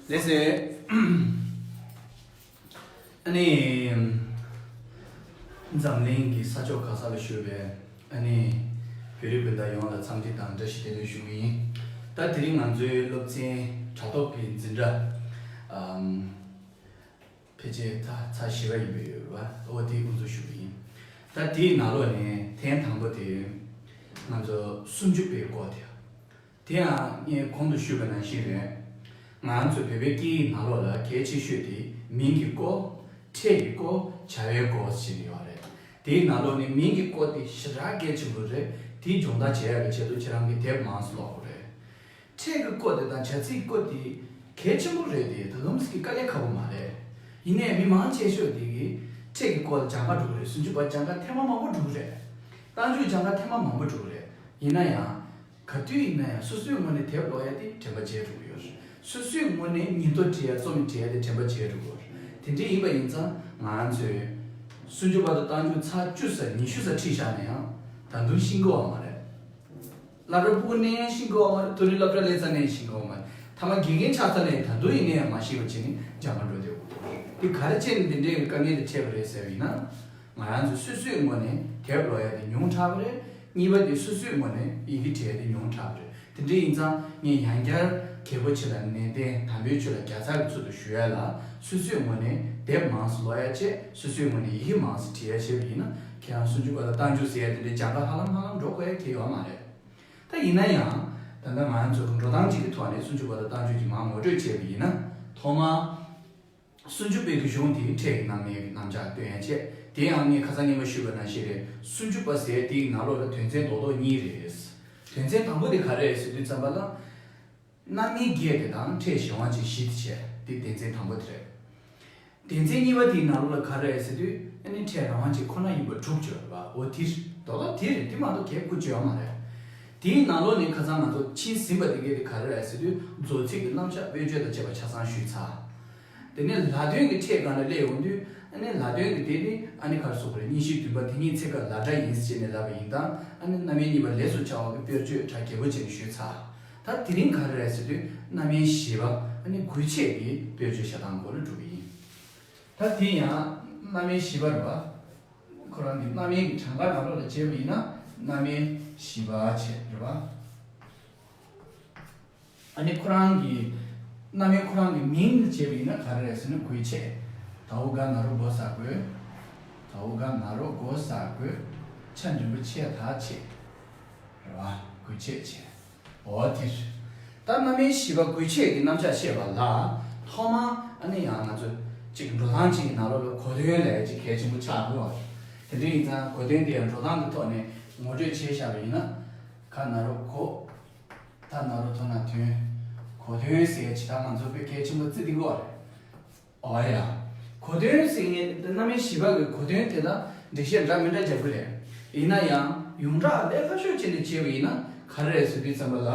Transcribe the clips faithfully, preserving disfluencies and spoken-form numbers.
ལགས་སོ། ཨ་ནི། འཛམ་གླིང་གི་ས་ཕྱོགས་ག་ས་ལ་བཞུགས་པའི་ཨ་ནི། བོད་རིགས་སྤུན་ཟླ་ཡོངས་ལ་འཚམས་འདྲི་དང་བཀྲ་ཤིས་བདེ་ལེགས་ཞུ་གི་ཡིན། ད་དེ་རིང་ང་ཚོའི་སློབ་ཚན་དྲ་ཐོག་གི་འཛིན་གྲྭ། ཨམ། ཕལ་ཆེར་ད་ཚར་བཞི་པ་ཡིན་པ་ཡོད་རེད་པ། འོ་དེ་དབུ་འཛུགས་ཞུ་གི་ཡིན། ད་དེའི་ནང་ལོགས་ནས་ཐེངས་དང་པོ་དེ། ང་ཚོ་སུམ་ཅུ་པའི་སྐོར་དེ། དེ་ཡང་ངས་གོང་དུ་ཞུས་པ་ནང་བཞིན་རེད། ང་ཚོ་བོད་པའི་སྐད་ཡིག་ནང་ལོགས་ལ་གལ་ཆེ་ཤོས་དེ་མིང་གི་སྐོར། ཕྲད་ཀྱི་སྐོར། བྱ་བའི་སྐོར་ཟེར་ནས་ཡོད་རེད། དེའི་ནང་ལོགས་ནས་མིང་གི་སྐོར་དེ་ཞེ་དྲག་གལ་ཆེན་པོ་རེད། དེའི་སྦྱོང་བརྡར་བྱེད་ཡག་གི་ཆེད་དུ་ཁྱེད་རང་གིས་དེབ་མང་ཙམ་ཀློག་དགོས་རེད། ཕྲད་ཀྱི་སྐོར་དེ་དང་བྱ་ཚིག་སྐོར་དེ་གལ་ཆེན་པོ་རེད་དེ། ད་དུང་ཟེར་གྱི་དཀའ་ལས་ཁག་པོ་མ་རེད། ཡིན་ནའི་མི་མང་ཆེ་ཤོས་དེ་གིས་ཕྲད་ཀྱི་སྐོར་ལ་སྦྱང་ག་འགྲོ་གི་རེད། སུམ་ཅུ་པ་སྦྱང་ག་ཐེངས་མ་མང་པོ་འགྲོ་གི་རེད། རྟགས་འཇུག་སྦྱང་ག་ཐེངས་མ་མང་པོ་འགྲོ་གི་རེད། ཡིན་ན་ཡང་། ག་དུས་ཡིན་ན་ཡང་སོ་སོའི་ངོས་ནས་དེབ་ཀློག་ཡ་དེ་དྲན་པ་བརྗེད་འགྲོ་གི་ཡོད་རེད། སོ་སོའི་ངོས་ནས་ཉིན་ཐོ་བྲིས་ཡ་རྩོམ་ཡིག་བྲིས་ཡ་དེ་དྲན་པ་བརྗེད་འགྲོ་གི་ཡོད་རེད། དེ་འདྲ་ཡིན་པ་ཡིན་ཙང་ང་ཚོས་སུམ་ཅུ་པ་དང་རྟགས་འཇུག་ཚར་བཅུ་ཙམ་ཉི་ཤུ་ཙམ་ཁྲིད་བཞག་ན་ཡང་ད་དུང་ཤེས་ཀྱི་ཡོད་མ་རེད། སློབ་གྲྭ་ཕྲུ་གུ་ནས་ཤེས་ཀྱི་ཡོད་མ་རེད། མཐོ་རིམ་སློབ་གྲྭ་སླེབས་ཚར་ནས་ཤེས་ཀྱི་ཡོད་མ་རེད། མཐའ་མ་དགེ་རྒན་ཆགས་ཚར་ནས་ད་དུང་ཡིན་ན་ཡང་མ་ཤེས་པ་བྱས་ནས་སྦྱང་ག་འགྲོ་བསྡད་ཡོད་རེད། དེ་ག་རེ་བྱས་ནས་འདི་འདྲའི་དཀའ་ངལ་དེ་འཕྲད་པ་རེད་ཟེར་བ་ཡིན་ན། ང་རང་ཚོ་སོ་སོའི་ངོས་ནས་དེབ་ཀློག་ཡ་དེ་ཉུང་དྲགས་པ་རེད། གཉིས་པ་དེ་སོ་སོའི་ངོས་ནས་ཡི་གེ་བྲིས་ཡ་དེ་ཉུང་དྲགས་པ་རེད། དེ་འདྲ་ཡིན་ཙང་ངས་ཡང་བསྐྱར་རྒྱལ་པོ་ཆེ་ལ་ནན་ཏན། དམ་པའི་ཆོས་ལ་བརྒྱ་ཚར་གྱི་ཚུལ་དུ་ཞུ་ཡ་ལ། སོ་སོའི་ངོས་ནས་དེབ་མང་ཙམ་ཀློག་ཡ་བྱས། སོ་སོའི་ངོས་ནས་ཡི་གེ་མང་ཙམ་བྲིས་ཡ་བྱས་པ་ཡིན་ན། ཁྱེད་རང་སུམ་ཅུ་པ་དང་རྟགས་འཇུག་ཟེར་ཡ་དེ་འདྲའི་སྦྱང་ག་ཧ་ལམ་ཧ་ལམ་འགྲོ་དགོས་ཡ་གང་ཡང་ཡོད་མ་རེད། ད་ཡིན་ན་ཡང་ད་ལྟ་ང་ཚོ་འགྲོ་སྟངས་གཅིག་གི་ཐོག་ནས་སུམ་ཅུ་པ་དང་རྟགས་འཇུག་གི་མར་ངོ་སྤྲོད་བྱས་པ་ཡིན་ན། ཐོག་མར། སུམ་ཅུ་པའི་གི་གཞུང་དེའི་ཕྲད་ཀྱི་རྣམ་དབྱེ་གི་རྣམ་གཞག་སྟོན་ཡ་བྱས། དེ་ཡང་ངས་ཁ་སང་ཉིན་མ་ཞུས་པ་ནང་བཞིན་རེད། སུམ་ཅུ་པ་ཟེར་དེའི་ནང་ལོགས་ལ་དོན་ཚན་རྡོག་རྡོག་གཉིས་རེད། དོན་ཚན་དང་པོ་དེ་ག་རེ་རེད་ཟེར་དུས་ཙམ་པ་ལ། རྣམ་དབྱེ་བརྒྱད་དེ་དང་ཕྲད་གཞན་དབང་ཅན་བཞི་དེ་བྱས། དེ་དོན་ཚན་དང་པོ་དེ་རེད། དོན་ཚན་གཉིས་པ་དེའི་ནང་ལོགས་ལ་ག་རེ་རེད་ཟེར་དུས། ཨ་ནི་ཕྲད་རང་དབང་ཅན་ཁོ་ན་ཡིན་པ་དྲུག་བརྗོད་པ། འོ་དེ་རྡོག་རྡོག་དེ་རེད། དེ་མ་གཏོགས་གལ་ཁུ་ཅོ་ཡོད་མ་རེད། དེའི་ནང་ལོགས་ནས་ཁ་སང་ང་ཚོ་ཕྱིན་ཟིན་པ་དེ་གས་དེ་ག་རེ་རེད་ཟེར་དུས། མཛོད་ཚིག་གི་རྣམ་གཞག་དཔེར་བརྗོད་དང་བཅས་པ་ཆ་ཚང་ཞུས་ཚར། དེ་ནས་ལ་དོན་གྱི་ཕྲད་སྒང་ལ་སླེབས་ཡོང་དུས། ཨ་ནི་ལ་དོན་གྱི་དེ་ནི་ཨ་ནི་ག་རེ་ཟེར་དགོས་རེད། གཉིས་བཞི་བདུན་པ་དེ་གཉིས་ཚིག་ཁ་ལ་སྒྲ་ཡིན་ཟེར་ནས་ལབ་པ་ཡིན་ཙང་། ཨ་ནི་རྣམ་དབྱེ་གཉིས་པ་ལས་སུ་བྱ་བ་གི་དཔེར་བརྗོད་གྲ་རྒྱས་པོ་བྱས་ནས་ཞུས་ཚར། ད་དེ་རིང་ག་རེ་རེད་ཟེར་དུས། རྣམ་དབྱེ་བཞི་པ། ཨ་ནི་དགོས་ཆེད་ཀྱི་དཔེར་བརྗོད་བྱེད་སྟངས་སྐོར་ལ་འགྲོ་གི་ཡིན། ད་དེ་ཡང་རྣམ་དབྱེ་བཞི་པ་རེད་པ། ཁོ་རང་གི་རྣམ་དབྱེ་གི་གྲངས་ཀ་ནང་ལོགས་ལ་བྱས་པ་ཡིན་ན། རྣམ་དབྱེ་བཞི་པ་བྱས་རེད་པ། ཨ་ནི་ཁོ་རང་གི་རྣམ་དབྱེ་ཁོ་རང་གི་མིང་ལ་བྱས་པ་ཡིན་ན་ག་རེ་རེད་ཟེར་ན། དགོས་ཆེད། དའོ་ག་ན་རོ་གོ་ས་དགོས། དའོ་ག་ན་རོ་གོ་ས་དགོས། ཆ་འགྲེང་བུ་ཆེ་ད་ཆེད། རེད་པ། དགོས་ཆེད་བྱས། འོ་དེ་རེད། ད་རྣམ་དབྱེ་བཞི་པ་དགོས་ཆེད་ཀྱི་རྣམ་གཞག་བཤད་པ་ལ། ཐོག་མར་ཨ་ནི་ཡང་ང་ཚོ་གཅིག་འགྲོ་སྟངས་གཅིག་གི་ནང་ལོགས་ལ་གོ་དོན་ལབ་ཡ་གཅིག་གལ་ཆེན་པོ་ཆགས་འདུག་པ། དེ་འདྲ་ཡིན་ཙང་གོ་དོན་དེ་ཡང་འགྲོ་སྟངས་ཀྱི་ཐོག་ནས་ངོ་སྤྲོད་བྱས་བཞག་པ་ཡིན་ན། ག་ན་རོ་གོ། ད་ན་རོ་དོ་ན་དོན། གོ་དོན་ཟེར་ཡ་ཇི་ལྟར་ང་ཚོ་དཔེ་གལ་ཆེན་པོ་བརྩི་བསྡད་ཀྱི་ཡོད་རེད། འོ་ཡ། གོ་དོན་ཟེར་མཁན་དེ་རྣམ་དབྱེ་བཞི་པ་གི་གོ་དོན་དེ་དག་འགྲེལ་བཤད་འདྲ་མི་འདྲ་རྒྱག་གི་རེད། ཡིན་ན་ཡང་ཡོངས་གྲགས་ལས་སླ་ཤོས་བྱས་ནས་བྱས་པ་ཡིན་ན་ག་རེ་རེད་ཟེར་དུས་ཙམ་པ་ལ།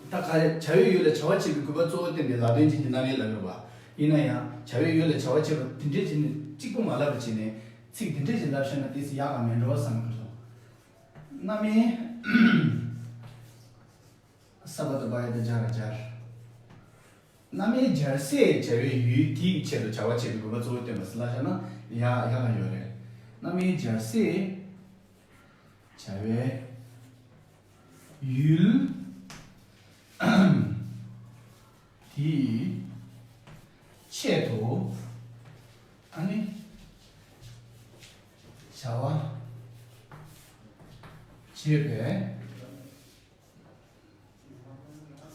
ད་ག་རེ། བྱ་བའི་ཡུལ་ལ་བྱ་བ་བྱེད་པའི་དགོས་པ་གཙོ་བོར་བསྟན་པའི་ལ་དོན་ཅན་གྱི་རྣམ་དབྱེ་ལབ་ཡོད་པ། ཡིན་ན་ཡང་བྱ་བའི་ཡུལ་ལ་བྱ་བ་བྱེད་པ་དེ་འདྲས་བྱས་ནས་གཅིག་པུ་མ་ལབ་པ་བྱས་ནས་ཚིག་དེ་འདྲས་ཅིག་ལབ་བཞག་ན་དེ་ཚོ་ཡག་ག་མེད་འགྲོ་བསམ་གྱི་འདུག་རྣམ་དབྱེ། ས་བ་བཏགས་སྦ་ཡ་བཏགས་སྦྱ་ར་སྦྱར། རྣམ་དབྱེ་སྦྱར་སའི་བྱ་བའི་ཡུལ་དེའི་ཆེད་དུ་བྱ་བ་བྱེད་པའི་དགོས་པ་གཙོ་བོར་བསྟན་པ་ཟེར་ལབ་བཞག་ན་ཡག་ཡག་ག་ཡོད་རེད། རྣམ་དབྱེ་སྦྱར་སའི་བྱ་བའི་ཡུལ་དེའི་ཆེད་དུ། ཨ་ནི་བྱ་བ་བྱེད་པའི་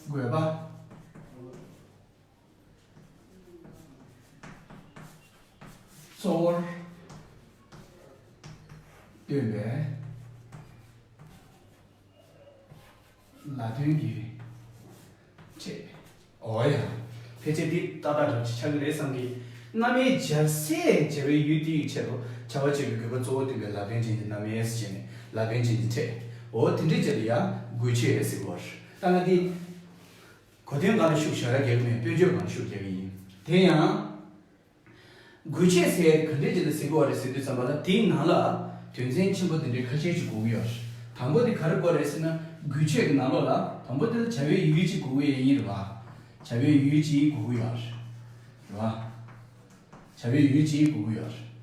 དགོས་པ་གཙོ་བོར་སྟོན་པའི་ལ་དོན་གྱི་ཕྲད། འོ་ཡ། ཕལ་ཆེར་འདི་ཏག་ཏག་འདྲ་པོ་ཅིག་ཆགས་ཀྱི་རེད་བསམ་གི། རྣམ་དབྱེ་སྦྱར་སའི་བྱ་བའི་ཡུལ་དེའི་ཆེད་དུ་བྱ་བ་བྱེད་པའི་དགོས་པ་གཙོ་བོར་སྟོན་པའི་ལ་དོན་ཅན་གྱི་རྣམ་དབྱེ་ཟེར་བྱས་ནས་ལ་དོན་ཅན་གྱི་ཕྲད། འོ་དེ་འདྲའི་ཆེད་དུ་ཡང་དགོས་ཆེད་ཟེར་གྱི་ཡོད་རེད། ད་ང་འདི་གོ་དོན་སྒང་ལ་ཤུགས་ཞེ་དྲག་རྒྱག་གི་མེད། དཔེར་བརྗོད་སྒང་ལ་ཤུགས་རྒྱག་གི་ཡིན། དེ་ཡང་། དགོས་ཆེད་ཟེར་ག་འདྲ་ཅིག་ལ་ཟེར་གྱི་ཡོད་རེད་ཟེར་དུས་ཙམ་པ་ལ། དེའི་ནང་ལ་དོན་ཚན་ཆེན་པོ་དེ་འདྲའི་ཁ་ཤས་ཅིག་དགོས་ཀྱི་ཡོད་རེད། དང་པོ་དེ་ག་རེ་དགོས་རེད་ཟེར་ན། དགོས་ཆེད་ཀྱི་ནང་ལོགས་ལ་དང་པོ་དེ་ལ་བྱ་བའི་ཡུལ་གཅིག་དགོས་ཀྱི་ཡིན་རེད་པ། བྱ་བའི་ཡུལ་གཅིག་དགོས་ཀྱི་ཡོད་རེད། རེད་བ། བྱ་བའི་ཡུལ་གཅིག་དགོས་ཀྱི་ཡོད་རེད།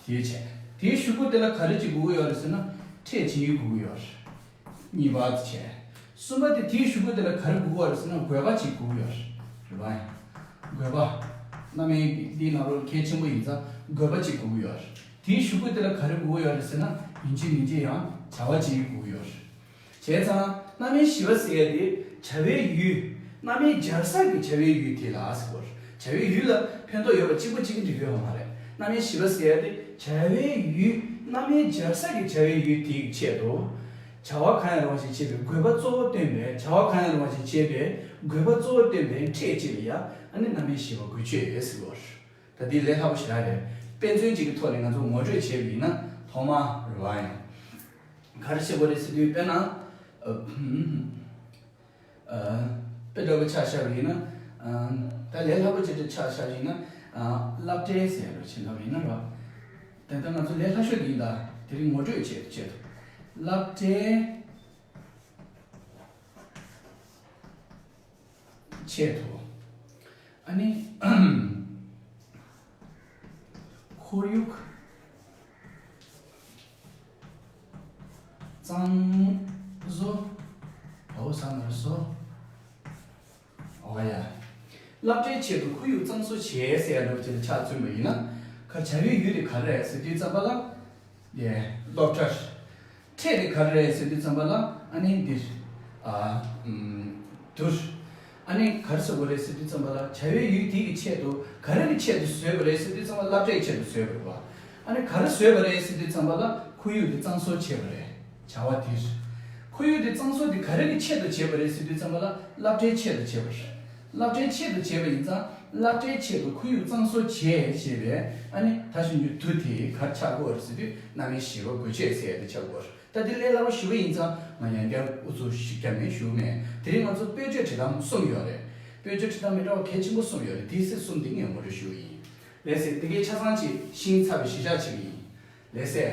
དེའི་ཆེད། དེའི་གཞུག་གུ་དེ་ལ་ག་རེ་གཅིག་དགོས་ཀྱི་ཡོད་རེད་ཟེར་ན། ཕྲད་གཅིག་དགོས་ཀྱི་ཡོད་རེད། གཉིས་པ་དེ་བྱས། གསུམ་པ་དེ་དེའི་གཞུག་གུ་དེ་ལ་ག་རེ་དགོས་ཀྱི་ཡོད་རེད་ཟེར་ན། དགོས་པ་གཅིག་དགོས་ཀྱི་ཡོད་རེད། རེད་བ། དགོས་པ། རྣམ་དབྱེ་འདིའི་ནང་ལོགས་གལ་ཆེན་པོ་ཡིན་ཙང་དགོས་པ་གཅིག་དགོས་ཀྱི་ཡོད་རེད། དེའི་གཞུག་གུ་དེ་ལ་ག་རེ་དགོས་ཀྱི་ཡོད་རེད་ཟེར་ན། ཡིན་གཅིག་མིན་གཅིག་ཡང་བྱ་བ་གཅིག་དགོས་ཀྱི་ཡོད་རེད། བྱས་ཙང་རྣམ་དབྱེ་བཞི་པ་ཟེར་ཡ་དེ་བྱ་བའི་ཡུལ། རྣམ་དབྱེ་སྦྱར་ས་གི་བྱ་བའི་ཡུལ་དེ་ལ་ཟེར་བ་རེད། བྱ་བའི་ཡུལ་ལ་ཕན་ཐོགས་ཡོད་པ་གཅིག་པ་གཅིག་གིས་འགྲིག་གི་ཡོད་མ་རེད། རྣམ་དབྱེ་བཞི་པ་ཟེར་ཡ་དེ་བྱ་བའི་ཡུལ། རྣམ་དབྱེ་སྦྱར་ས་གི་བྱ་བའི་ཡུལ་དེའི་ཆེད་དུ། བྱ་བ་གང་ཡང་རུང་བ་ཞིག་བྱེད་པའི་དགོས་པ་གཙོ་བོ་སྟོན་པའི། བྱ་བ་གང་ཡང་རུང་བ་ཞིག་བྱེད་པའི་དགོས་པ་གཙོ་བོ་སྟོན་པའི་ཕྲད་གཅིག་ལ་ཡང་ཨ་ནི་རྣམ་དབྱེ་བཞི་པ་དགོས་ཆེད་ཟེར་བ་རེད། ད་འདི་ལས་སླ་པོ་ཞེ་དྲག་རེད། དཔེ་མཚོན་གཅིག་གི་ཐོག་ནས་ང་ཚོ་ངོ་སྤྲོད་བྱས་པ་ཡིན་ན། ཐོག་མ་རེད་བ། ཡིན། ག་རེ་བྱེད་དགོས་རེད་ཟེར་དུས། དཔེར་ན། ཨ། ཨ། དཔེ་འདྲ་པོ་ཆ་བཞག་པ་ཡིན་ན། ཨ། ད་ལས་སླ་པོ་ཅིག་ཆ་བཞག་པ་ཡིན་ན། ཨ། སློབ་གྲྭའི་ཟེར་རོ་བྱེད་ལབ་ཡིན་ན་རོ། དེ་ལྟར་ང་ཚོ་ལས་སླ་ཤོས་དེ་ཡིན་ད། དེ་རིང་ངོ་སྤྲོད་བྱེད་ཆེད་དུ། སློབ་གྲྭའི་ཆེད་དུ། ཨ་ནི། ཁོར་ཡུག་གཙང་བཟོ། འོ་ས་ན་བཟོ། འོ་ཡ། སློབ་གྲྭའི་ཆེད་དུ་ཁོར་ཡུག་གཙང་བཟོ་བྱས་ཟེར་ཡ་འདྲ་བོ་ཅིག་ལ་ཆ་མཚོན་པ་ཡིན་ན། ག་བྱ་བའི་ཡུལ་དེ་ག་རེ་རེད་ཟེར་དུས་ཙམ་པ་ལ། ཡེ། སློབ་གྲྭ། ཕྲད་དེ་ག་རེ་རེད་ཟེར་དུས་ཙམ་པ་ལ། ཨ་ནི་འདིར། ཨ། ཨུམ། དུར། ཨ་ནི་ག་རེ་ཟེར་དགོས་རེད་ཟེར་དུས་ཙམ་པ་ལ། བྱ་བའི་ཡུལ་དེ་གི་ཆེད་དུ་ག་རེ་གི་ཆེད་དུ་བཟོས་པ་རེད་ཟེར་དུས་ཙམ་པ། སློབ་གྲྭའི་ཆེད་དུ་བཟོས་པ་རེད་བ། ཨ་ནི་ག་རེ་བཟོས་པ་རེད་ཟེར་དུས་ཙམ་པ་ལ། ཁོར་ཡུག་དེ་གཙང་བཟོ་བྱས་པ་རེད། བྱ་བ་དེ་རེད། ཁོར་ཡུག་དེ་གཙང་བཟོ་དེ་ག་རེ་གི་ཆེད་དུ་བྱས་པ་རེད་ཟེར་དུས་ཙམ་པ་ལ། སློབ་གྲྭའི་ཆེད་དུ་བྱས་པ་རེད། སློབ་གྲྭའི་ཆེད་དུ་བྱས་པ་ཡིན་ཙང་། སློབ་གྲྭའི་ཆེད་དུ་ཁོར་ཡུག་གཙང་བཟོ་བྱས་ཞེས་པའི། ཨ་ནི་ད་གཞུང་གི་དུ་དེ་ག་རེ་ཆགས་དགོས་རེད་ཟེར་དུས། རྣམ་དབྱེ་བཞི་པ་དགོས་ཆེད་ཟེར་ཡ་དེ་ཆགས་དགོས་རེད། ད་དེ་ལས་སླ་པོ་ཞེ་པོ་ཡིན་ཙང་ང་ཡང་བསྐྱར་ཨུ་ཚུགས་ཤིག་རྒྱབ་ནས་ཞུ་མེད། དེ་རིང་ང་ཚོ་དཔེ་བརྗོད་བྲིས་སྟངས་གསུམ་ཡོད་རེད། དཔེ་བརྗོད་བྲིས་སྟངས་མི་འདྲ་བ་གལ་ཆེན་པོ་གསུམ་ཡོད་རེད། དེ་ཚོ་གསུམ་དེ་ངས་ངོ་སྤྲོད་ཞུ་གི་ཡིན། ལགས་སེ། དེ་གའི་ཆ་ཚང་ཅིག་ཤེས་ཚར་བའི་གཞིར་བཞག་བྱེད་ཀྱི་ཡིན། ལགས་སེ།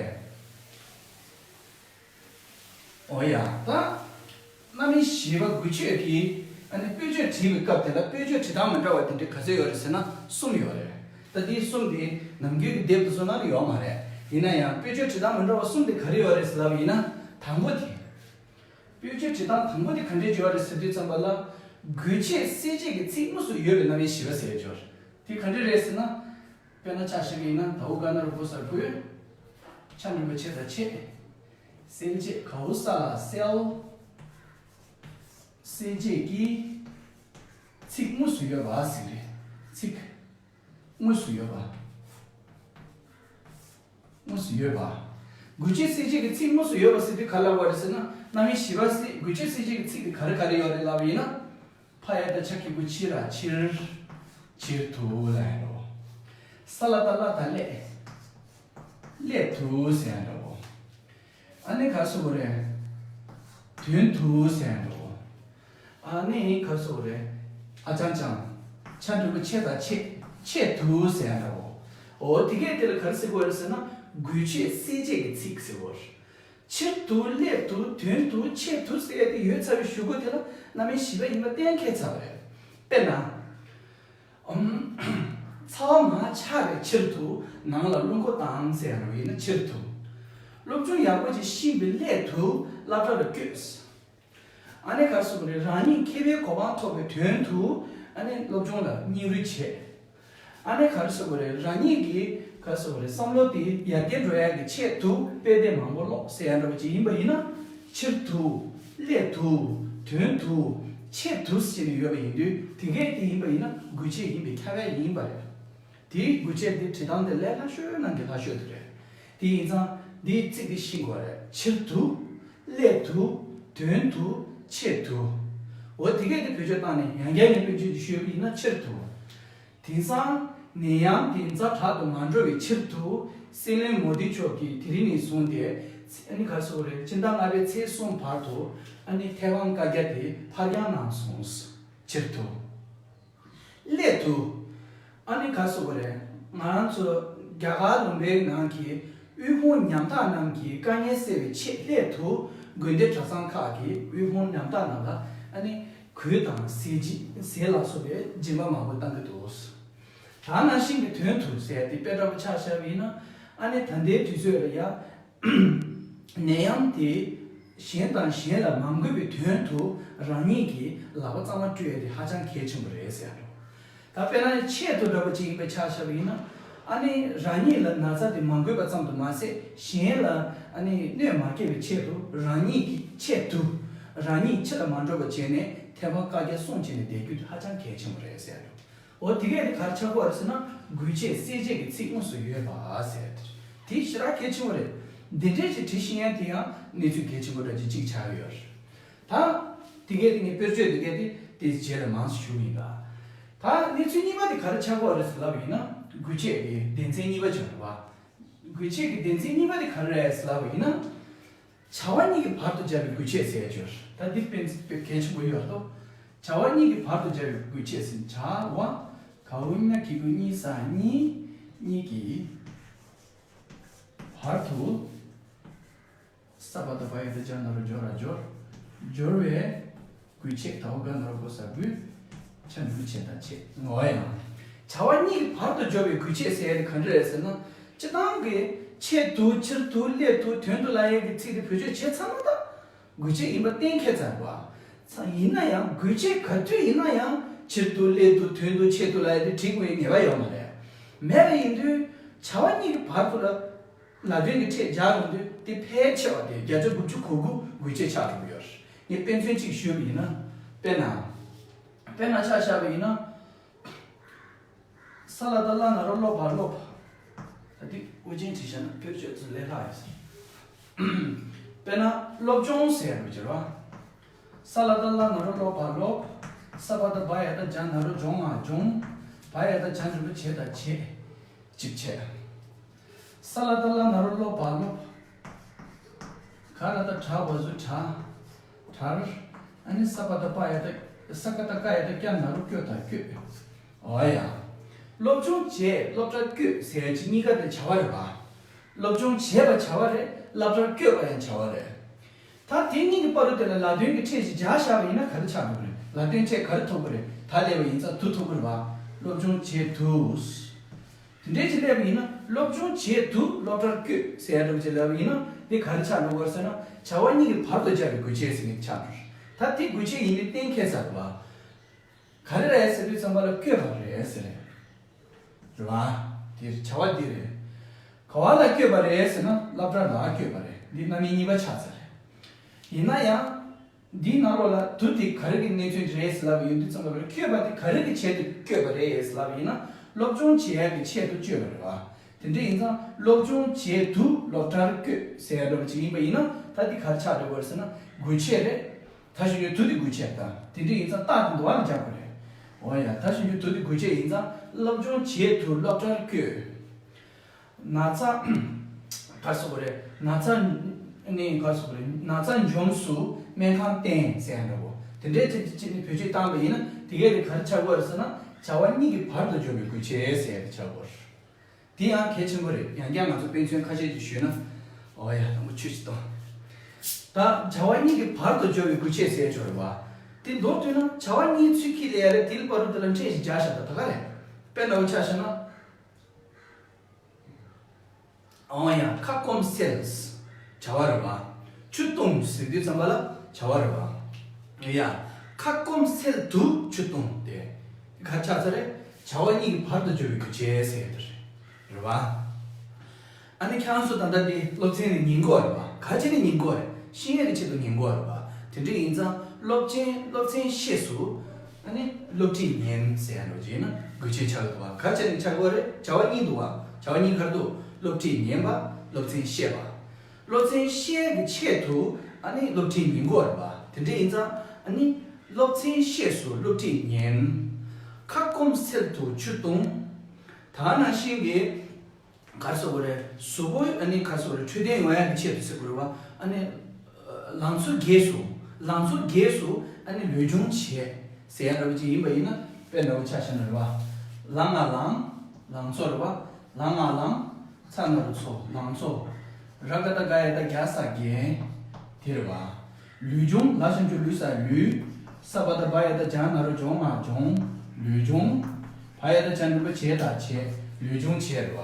འོ་ཡ། ད་རྣམ་དབྱེ་བཞི་པ་དགོས་ཆེད་ཀྱི། ཨ་ནི་དཔེ་བརྗོད་བྲིས་པའི་སྐབས་དེ་ལ་དཔེ་བརྗོད་བྲིས་སྟངས་མི་འདྲ་བ་དེ་འདྲ་ག་ཚོད་ཡོད་རེད་ཟེར་ན། གསུམ་ཡོད་རེད། ད་དེ་གསུམ་དེ་ནམ་རྒྱུན་གྱི་དེབ་དེ་ཚོ་ནང་ལ་ཡོད་མ་རེད། ཡིན་ན་ཡང་དཔེ་བརྗོད་བྲིས་སྟངས་མི་འདྲ་བ་གསུམ་དེ་ག་རེ་ཡོད་རེད་ཟེར་ལབ་པ་ཡིན་ན། དང་པོ་དེ། དཔེ་བརྗོད་བྲིས་སྟངས་དང་པོ་དེ་ག་འདྲས་ཡོད་རེད་ཟེར་དུས་ཙམ་པ་ལ། དགོས་ཆེད་གསལ་བྱེད་ཀྱི་ཚིག་དངོས་སུ་ཡོད་པའི་རྣམ་དབྱེ་བཞི་པ་ཟེར་ཡོད་རེད། དེ་ག་འདྲས་རེད་ཟེར་ན། དཔེར་ན་ཆ་བཞག་གི་ཡིན་ན། དའོ་ག་ན་རོ་བོ་ས་གུ། ཆ་འགྲེང་བུ་ཆེ་ད་ཆེད། གསལ་བྱེད་གའོ་ས་ལ་གསལ། གསལ་བྱེད་ཀྱི་ཚིག་དངོས་སུ་ཡོད་པ་ཟེར་རེད། ཚིག་དངོས་སུ་ཡོད་པ། དངོས་སུ་ཡོད་པ། དགོས་ཆེད་གསལ་བྱེད་ཀྱི་ཚིག་དངོས་སུ་ཡོད་པ་ཟེར་དུས་ག་རེ་ལབ་པ་རེད་ཟེར་ན། རྣམ་དབྱེ་བཞི་པ་ཟེར། དགོས་ཆེད་གསལ་བྱེད་ཀྱི་ཚིག་དེ་ག་རེ་ག་རེ་ཡོད་རེད་ལབ་པ་ཡིན་ན། ཕ་ཡ་བཏགས་ཕྱ་གི་གུ་ཕྱི་ར་ཕྱིར། ཕྱིར་དུ་ལབ་ཡ་འགྲོ། ས་ལ་བཏགས་སླ་བཏགས་སླད། སླད་དུ་ཟེར་ཡ་འདྲ་བོ། ཨ་ནི་ག་རེ་ཟེར་དགོས་རེད། དོན་དུ་ཟེར་ཡ་འདྲ་བོ། ཨ་ནི་ག་རེ་ཟེར་དགོས་རེད། ཨ་ཅང་ཅང་། ཆ་འགྲེང་བུ་ཆེ་ད་ཆེད། ཆེད་དུ་ཟེར་ཡ་འདྲ་བོ། འོ་དེ་གས་དེ་ལ་ག་རེ་ཟེར་དགོས་རེད་ཟེར་ན། དགོས་ཆེད་གསལ་བྱེད་ཀྱི་ཚིག་ཟེར་དགོས་རེད། ཕྱིར་དུ། སླད་དུ། དོན་དུ། ཆེད་དུ་ཟེར་ཡ་དེ་ཡོད་ཚར་བའི་གཞུག་གུ་དེ་ལ་རྣམ་དབྱེ་བཞི་པ་ཡིན་པ་གཏན་འཁེལ་ཚར་བ་རེད། དཔེར་ན། ཨུམ། ཚ་བ་མར་ཆག་པའི་ཕྱིར་དུ་ནང་ལ་རླུང་འཁོར་བཏང་ཟེར་ཡ་ཡིན་ན་ཕྱིར་དུ། སློབ་སྦྱོང་ཡག་པོ་ཅིག་ཤེས་པའི་སླད་དུ་སློབ་གྲྭ་ལ་བསྐྱོད། ཨ་ནི་ག་རེ་ཟེར་དགོས་རེད། རང་ཉིད་མཁས་པའི་གོ་འཕང་ཐོབ་པའི་དོན་དུ། ཨ་ནི་སློབ་སྦྱོང་ལ་སྙིང་རུས་བྱས། ཨ་ནི་ག་རེ་ཟེར་དགོས་རེད། རང་ཉིད་ཀྱི་ག་རེ་ཟེར་དགོས་རེད། བསམ་བློ་དེ་ཡར་རྒྱས་འགྲོ་ཡག་གི་ཆེད་དུ་དཔེ་དེབ་མང་པོ་ཀློག་ཟེར་ཡ་འདྲ་བོ་ཅིག་ཡིན་པ་ཡིན་ན། ཕྱིར་དུ། སླད་དུ། དོན་དུ། ཆེད་དུ་ཟེར་ནས་ཡོད་པ་ཡིན་དུས། དེ་གས་དེ་ཡིན་པ་ཡིན་ན་དགོས་ཆེད་ཡིན་པའི་ཁྱབ་ཡ་ཡིན་པ་རེད། དེའི་དགོས་ཆེད་དེ་བྲིས་སྟངས་དེ་ལས་སླ་ཤོས་ནང་གི་སླ་ཤོས་དེ་རེད། དེ་ཡིན་ཙང་འདིའི་ཚིག་དེ་ཤེས་དགོས་རེད། ཕྱིར་དུ། སླད་དུ། དོན་དུ། ཆེད་དུ། འོ་དེ་གས་དེ་བེད་སྤྱོད་བཏང་ནས་ཡང་བསྐྱར་ངས་དཔེ་བརྗོད་ཅིག་ཞུས་པ་ཡིན་ན། ཕྱིར་དུ། དེང་སང་ནད་ཡམས་དེ་ཛ་དྲག་ཏུ་མ་འགྲོ་བའི་ཕྱིར་དུ། སྲིད་བློན་མོ་དི་མཆོག་གིས་དེ་རིང་ནས་བཟུང་སྟེ། ཨ་ནི་ག་རེ་ཟེར་དགོས་རེད། སྤྱི་ཟླ་ལྔ་པའི་ཚེས་གསུམ་བར་དུ། ཨ་ནི་ཐའེ་ཝན་བཀའ་རྒྱ་དེ་ཕར་འགྱངས་གནང་སོང་། ཕྱིར་དུ། སླད་དུ། ཨ་ནི་ག་རེ་ཟེར་དགོས་རེད། ང་རང་ཚོ་རྒྱ་གར་ལུང་པའི་ནང་གི་དབུལ་ཕོངས་ཉམ་ཐག་རྣམས་ཀྱི་དཀའ་ངལ་སེལ་བའི་ཆེད། སླད་དུ་དགོན་སྡེ་གྲྭ་ཚང་ཁག་གི་དབུལ་ཕོངས་ཉམ་ཐག་རྣམས་ལ། ཨ་ནི་ གོས་དང་ཟས་བརྗིད་ཟས་ལ་སོགས་པའི་སྦྱིན་པ་མང་པོ་བཏང་གི་འདུག། ད་ནང་བཞིན་གྱི་དོན་དུ་ཟེར་ཏེ་དཔེ་འདྲ་པོ་ཆ་བཞག་པ་ཡིན་ན། ཨ་ནི་ད་ལྟའི་དུས་ཚོད་ལ་ཡ། ནད་ཡམས་དེ་གཞན་དང་གཞན་ལ་མ་འགོས་པའི་དོན་དུ་རང་ཉིད་ཀྱི་ལག་པ་གཙང་མ་བཀྲུ་ཡ་དེ་ཧ་ཅང་གལ་ཆེན་པོ་རེད་ཟེར་འགྲོ། ད་དཔེར་ན་ཆེད་དུ་འདྲ་པོ་ཅིག་ཡིན་པའི་ཆ་བཞག་པ་ཡིན་ན། ཨ་ནི་རང་ཉིད་ལ་ན་ཚ་དེ་མ་འགོས་པ་ཙམ་དུ་མ་ཟད། གཞན་ལ་ཨ་ནི་གནོད་མ་སྐྱེལ་བའི་ཆེད་དུ་རང་ཉིད་ཀྱི་ཆེད་དུ་རང་ཉིད་འཆི་ལ་མ་འགྲོ་བ་བྱས་ནས་ཐེ་ཝན་བཀའ་རྒྱ་སྲུང་བྱས་ནས་བསྡད་རྒྱུ་དེ་ཧ་ཅང་གལ་ཆེན་པོ་རེད་ཟེར་འགྲོ། འོ་དེ་གས་དེ་ག་རེ་ཆགས་ཀྱི་ཡོད་རེད་ཟེར་ན། དགོས་ཆེད་གསལ་བྱེད་ཀྱི་ཚིག་དངོས་སུ་ཡོད་པ་ཟེར། དེ་ཞེ་དྲག་གལ་ཆེན་པོ་རེད། འདི་འདྲས་ཀྱི་བྲིས་ཤེས་ཡ་དེ་ཡང་གནས་ཚུལ་གལ་ཆེན་པོ་འདྲ་ཅིག་ཅིག་ཆགས་ཡོད་རེད། ད་དེ་གས་དེ་ངས་དཔེར་བརྗོད་དེ་གས་དེ་དེ་རྗེས་ལ་མང་ཙམ་ཞུ་གི་ཡིན་ད། ད་གནས་ཚུལ་གཉིས་པ་དེ་ག་རེ་ཆགས་ཀྱི་ཡོད་རེད་ཟེར་ལབ་པ་ཡིན་ན། དགོས་ཆེད་ཀྱི་སྡེ་ཚན་གཉིས་པ་ཅིག་རེད་པ། དགོས་ཆེད་ཀྱི་སྡེ་ཚན་གཉིས་པ་དེ་ག་རེ་རེད་ཟེར་ལབ་པ་ཡིན་ན། བྱ་བ་གཉིས་ཀྱི་བར་དུ་སྦྱར་བའི་དགོས་ཆེད་ཟེར་ཡ་ཅིག་ཡོད་རེད། ད་འདི་དཔེ་དཔེ་གལ་ཆེན་པོ་ཡོད་དོ། བྱ་བ་གཉིས་ཀྱི་བར་དུ་སྦྱར་བའི་དགོས་ཆེད་ཟེར། བྱ་བ་ག་འོ་ན་གི་གུ་གཉིས་ས་གཉིས་གཉིས་ཀྱི་བར་དུ། ས་པ་བཏགས་སྦ་ཡ་བཏགས་སྦྱ་ན་རོ་སྦྱོ་ར་སྦྱོར། སྦྱོར་བའི་དགོས་ཆེད། ད་འོ་ག་ན་རོ་གོ་ས་དགོས། ཆ་འགྲུབ་ཆེད་དང་ཆེད། འོ་ཡང་། བྱ་བ་གཉིས་ཀྱི་བར་དུ་སྦྱོར་བའི་དགོས་ཆེད་ཟེར་ཡ་དེ་ག་འདྲ་རེད་ཟེར་ན། སྤྱིར་བཏང་གི་ཆེད་དུ་ཕྱིར་དུ་སླད་དུ་དོན་དུ་ལབ་ཡ་གི་ཚིག་དེ་བེད་སྤྱོད་བྱས་ཚར་ན་ད། དགོས་ཆེད་ཡིན་པ་གཏན་འཁེལ་ཚར་བ། ཡིན་ན་ཡང་དགོས་ཆེད་ག་དུས་ཡིན་ན་ཡང་ཕྱིར་དུ་སླད་དུ་དོན་དུ་ཆེད་དུ་ལབ་ཡ་དེ་བྲིས་དགོས་ཡ་ངེས་པ་ཡོད་མ་རེད། མེད་པ་ཡིན་དུས་བྱ་བ་གཉིས་ཀྱི་བར་དུ་ལ། ལ་དོན་གྱི་ཕྲད་སྦྱར་ཡོང་དུས་དེ་ཕལ་ཆེ་བ་དེ་བརྒྱ་ཆ་དགུ་བཅུ་གོ་དགུ་དགོས་ཆེད་ཆགས་འགྲོ་གི་ཡོད་རེད། ངས་དཔེ་མཚོན་གཅིག་ཞུས་པ་ཡིན་ན། དཔེར་ན། དཔེར་ན་ཆ་བཞག་པ་ཡིན་ན། ས་ལ་བཏགས་སླ་ན་རོ་སློ་བ་སློབ། ད་དེ་དབུ་ཅན་བྲིས་བཞག་ན་དཔེར་བརྗོད་ཚུལ་ལས་སླ་ཡོད་ཟེར། དཔེར་ན་སློབ་སྦྱོང་ཟེར་ཡ་འདྲ་བོ་ཅིག་རེད་བ། ས་ལ་བཏགས་སླ་ན་རོ་སློ་བ་སློབ། ས་པ་བཏགས་སྦ་ཡ་བཏགས་སྦྱ་ན་རོ་སྦྱོང་ང་སྦྱོང་། བ་ཡ་བཏགས་བྱ་འགྲེང་བུ་བྱེད་དང་བྱེད། ཅིག་བྱས། ས་ལ་བཏགས་སླ་ན་རོ་སློ་བ་སློབ། ག་ལ་བཏགས་གྲ་བ་ཟུ་གྲགས། གྲར། ཨ་ནི་ས་པ་བཏགས་སྦ་ཡ་བཏགས་ས་ཀ་བཏགས་སྐ་ཡ་བཏགས་སྐྱ་ན་རོ་སྐྱོ་དང་སྐྱོད། འོ་ཡ། སློབ་སྦྱོང་བྱས་སློབ་གྲྭར་བསྐྱོད་ཟེར་ཡ་གཅིག་གཉིས་ཀ་དེ་བྱ་བ་རེད་པ། སློབ་སྦྱོང་བྱས་པ་བྱ་བ་རེད། སློབ་གྲྭར་བསྐྱོད་པ་ཡང་བྱ་བ་རེད། ད་དེ་གཉིས་ཀྱི་བར་དུ་དེ་ལ་ལ་དོན་གྱི་ཕྲད་ཅིག་སྦྱར་བཞག་པ་ཡིན་ན་ག་རེ་ཆགས་འགྲོ་གི་རེད། ལ་དོན་ཕྲད་ག་རེ་ཐོབ་ཀྱི་རེད། ད་སླེབས་པ་ཡིན་ཙང་དུ་ཐོབ་ཀྱི་རེད་པ། སློབ་སྦྱོང་བྱས་དུས། དེ་འདྲའི་ཅིག་སླེབས་པ་ཡིན་ན་སློབ་སྦྱོང་བྱས་དུས་སློབ་གྲྭར་བསྐྱོད་ཟེར་ཡ་འདྲ་པོ་ཅིག་སླེབས་པ་ཡིན་ན་འདི་ག་རེ་ཆགས་འགྲོ་གི་རེད་ཟེར་ན། བྱ་བ་གཉིས་ཀྱི་བར་དུ་སྦྱར་བའི་དགོས་ཆེད་ཟེར་མཁན་ཆགས་འགྲོ། ད་དེ་དགོས་ཆེད་ཡིན་མིན་གཏན་འཁེལ་ཚར་བ། ག་རེ་རེད་ཟེར་དུས་ཙམ་པ་ལ་བསྐྱོད་པ་རེད་ཟེར་རེད། རེད་བ། དེ་བྱ་བ་འདི་རེད། ག་བ་ལ་བསྐྱོད་པ་རེད་ཟེར་ན་སློབ་གྲྭ་ལ་བསྐྱོད་པ་རེད། འདི་རྣམ་དབྱེ་གཉིས་པ་ཆགས་ཚར་རེད། ཡིན་ན་ཡང་། འདིའི་ནང་ལོགས་ལ་དུ་དེ་ག་རེ་གི་གནས་ཚུལ་རེད་ཟེར་ལབ་པ་ཡིན་དུས་ཙམ་པ་ལ་བསྐྱོད་པ་དེ་ག་རེ་གི་ཆེད་དུ་བསྐྱོད་པ་རེད་ཟེར་ལབ་པ་ཡིན་ན་སློབ་སྦྱོང་བྱེད་ཡག་གི་ཆེད་དུ་བསྐྱོད་པ་རེད་བ། དེ་འདྲ་ཡིན་ཙང་སློབ་སྦྱོང་བྱས་དུས་སློབ་གྲྭར་བསྐྱོད་ཟེར་ཡ་འདྲ་པོ་ཅིག་ཡིན་པ་ཡིན་ན་ད་དེ་ག་རེ་ཆགས་འགྲོ་གི་རེད་ཟེར་ན་དགོས་ཆེད་རེད། ད་གཞུང་གི་དུ་དེ་དགོས་ཆེད་དང་དེ་འདྲ་ཡིན་ཙང་རྟགས་དེ་འདུག་བ་ལ་སྦྱར་དགོས་རེད། འོ་ཡ། ད་གཞུང་གི་དུ་དེ་དགོས་ཆེད་ཡིན་ཙང་སློབ་སྦྱོང་བྱས་དུས་སློབ་གྲྭར་བསྐྱོད། ན་ཚ། ག་རེ་ཟེར་དགོས་རེད། ན་ཚ་ནི་ག་རེ་ཟེར་དགོས་རེད། ན་ཚ་འཇོམས་སུ་སྨན་ཁང་བསྟེན་ཟེར་ཡ་འདྲ་པོ། དེ་འདྲའི་ཅིག་ཅིག་ནི་བེད་སྤྱོད་བཏང་པ་ཡིན་ན་དེ་གས་དེ་ག་རེ་ཆགས་ཀྱི་ཡོད་རེད་ཟེར་ན་བྱ་བ་གཉིས་ཀྱི་བར་དུ་འཇོག་པའི་དགོས་ཆེད་ཟེར་ཡ་དེ་ཆགས་ཀྱི་ཡོད་རེད། དེ་ཡང་གལ་ཆེན་པོ་རེད། ཡང་བསྐྱར་ང་ཚོ་དཔེ་མཚོན་ཁ་ཤས་ཅིག་ཞུས་ན། འོ་ཡ། དང་པོ་ཆོས་ཅིག་དང་། ད་བྱ་བ་གཉིས་ཀྱི་བར་དུ་འཇོག་པའི་དགོས་ཆེད་ཟེར་ཡ་ཅིག་ཡོད་རེད་བ། དེ་མདོར་བསྡུས་ན་བྱ་བ་གཉིས་ཚུད་ཀྱི་ལས་རེད། དེའི་བར་དུ་དེ་ལ་ཕྲད་ཅིག་སྦྱར་བཞག་ད་ད་ག་རེད། དཔེར་ན་འུ་ཆ་བཞག་ན། འོ་ཡ། ཁ་སྐོམ་སེལ། བྱ་བ་རེད་བ། ཆུ་བཏུང་ཟེར་དུས་ཙམ་པ་ལ་བྱ་བ་རེད་བ། ཡ། ཁ་སྐོམ་སེལ་དུ་ཆུ་བཏུང་དེ། ག་ཆགས་ཚར་རེད། བྱ་བ་གཉིས་ཀྱི་བར་དུ་འཇོག་པའི་དགོས་ཆེད་ཟེར་ཡ་དེ་རེད། རེད་བ། ཨ་ནི་ཁྱེད་རང་ཚོ་ད་ལྟ་དེ་སློབ་ཚན་ནི་ཉན་གྱི་ཡོད་རེད་བ། ག་རེ་བྱས་ནས་ཉན་གྱི་ཡོད་རེད། ཤེས་ཡོན་གྱི་ཆེད་དུ་ཉན་གྱི་ཡོད་རེད་བ། དེ་འདྲ་ཡིན་ཙང་སློབ་ཆེན་སློབ་ཚན་ཤེས་སུ། ཨ་ནི་སློབ་ཁྲིད་ཉན་ཟེར་ཡ་འདྲ་བྱས་ན་དགོས་ཆེད་ཆགས་ཀྱི་འདུག་བ། ག་རེ་བྱས་ནས་ཆགས་ཀྱི་ཡོད་རེད། བྱ་བ་གཉིས་འདུག་བ། བྱ་བ་གཉིས་ག་རེ་འདུག་སློབ་ཁྲིད་ཉན་པ། སློབ་ཚན་ཤེས་པ། སློབ་ཚན་ཤེས་ཀྱི་ཆེད་དུ་ཨ་ནི་སློབ་ཁྲིད་ཉན་གྱི་ཡོད་རེད་བ། དེ་འདྲ་ཡིན་ཙང་ཨ་ནི་སློབ་ཚན་ཤེས་སུ་སློབ་ཁྲིད་ཉན། ཁ་སྐོམ་སེལ་དུ་ཆུ་བཏུང་། ད་ནང་བཞིན་གྱི། ག་རེ་ཟེར་དགོས་རེད། གཟུགས་པོ་ཨ་ནི་ག་རེ་ཟེར་དགོས་རེད། འཕྲོད་བསྟེན་ཡོང་ཡག་གི་ཆེད་དུ་ཟེར་དགོས་རེད་བ། ཨ་ནི། ལང་ཚོ་རྒྱས་སུ། ལང་ཚོ་རྒྱས་སུ་ཨ་ནི་ལུས་སྦྱོང་བྱེད་ཟེར་ཡ་འདྲ་པོ་ཅིག་ཡིན་པ་ཡིན་ན་དཔེ་འདྲ་པོ་ཆ་བཞག་ན་རེད་བ། ལང་ང་ལང་། ལང་ཚོ་རེད་བ། ལང་ང་ལང་། ཚ་ན་རོ་ཚོ། ལང་ཚོ། ར་ག་བཏགས་རྒ་ཡ་བཏགས་རྒྱ་ས་རྒྱས། དེ་རེད་བ། ལུས་སྦྱོང་། ལ་ཞབས་ཀྱུ་ལུ་ས་ལུས། ས་བ་ད་བ་ཡ་ད་ཇ་ན་རོ་ཇོང་ང་ཇོང་། ལུས་སྦྱོང་། བ་ཡ་ད་ཇ་འགྲེང་བུ་བྱས་ད་བྱས། ལུས་སྦྱོང་བྱས་རེད་བ།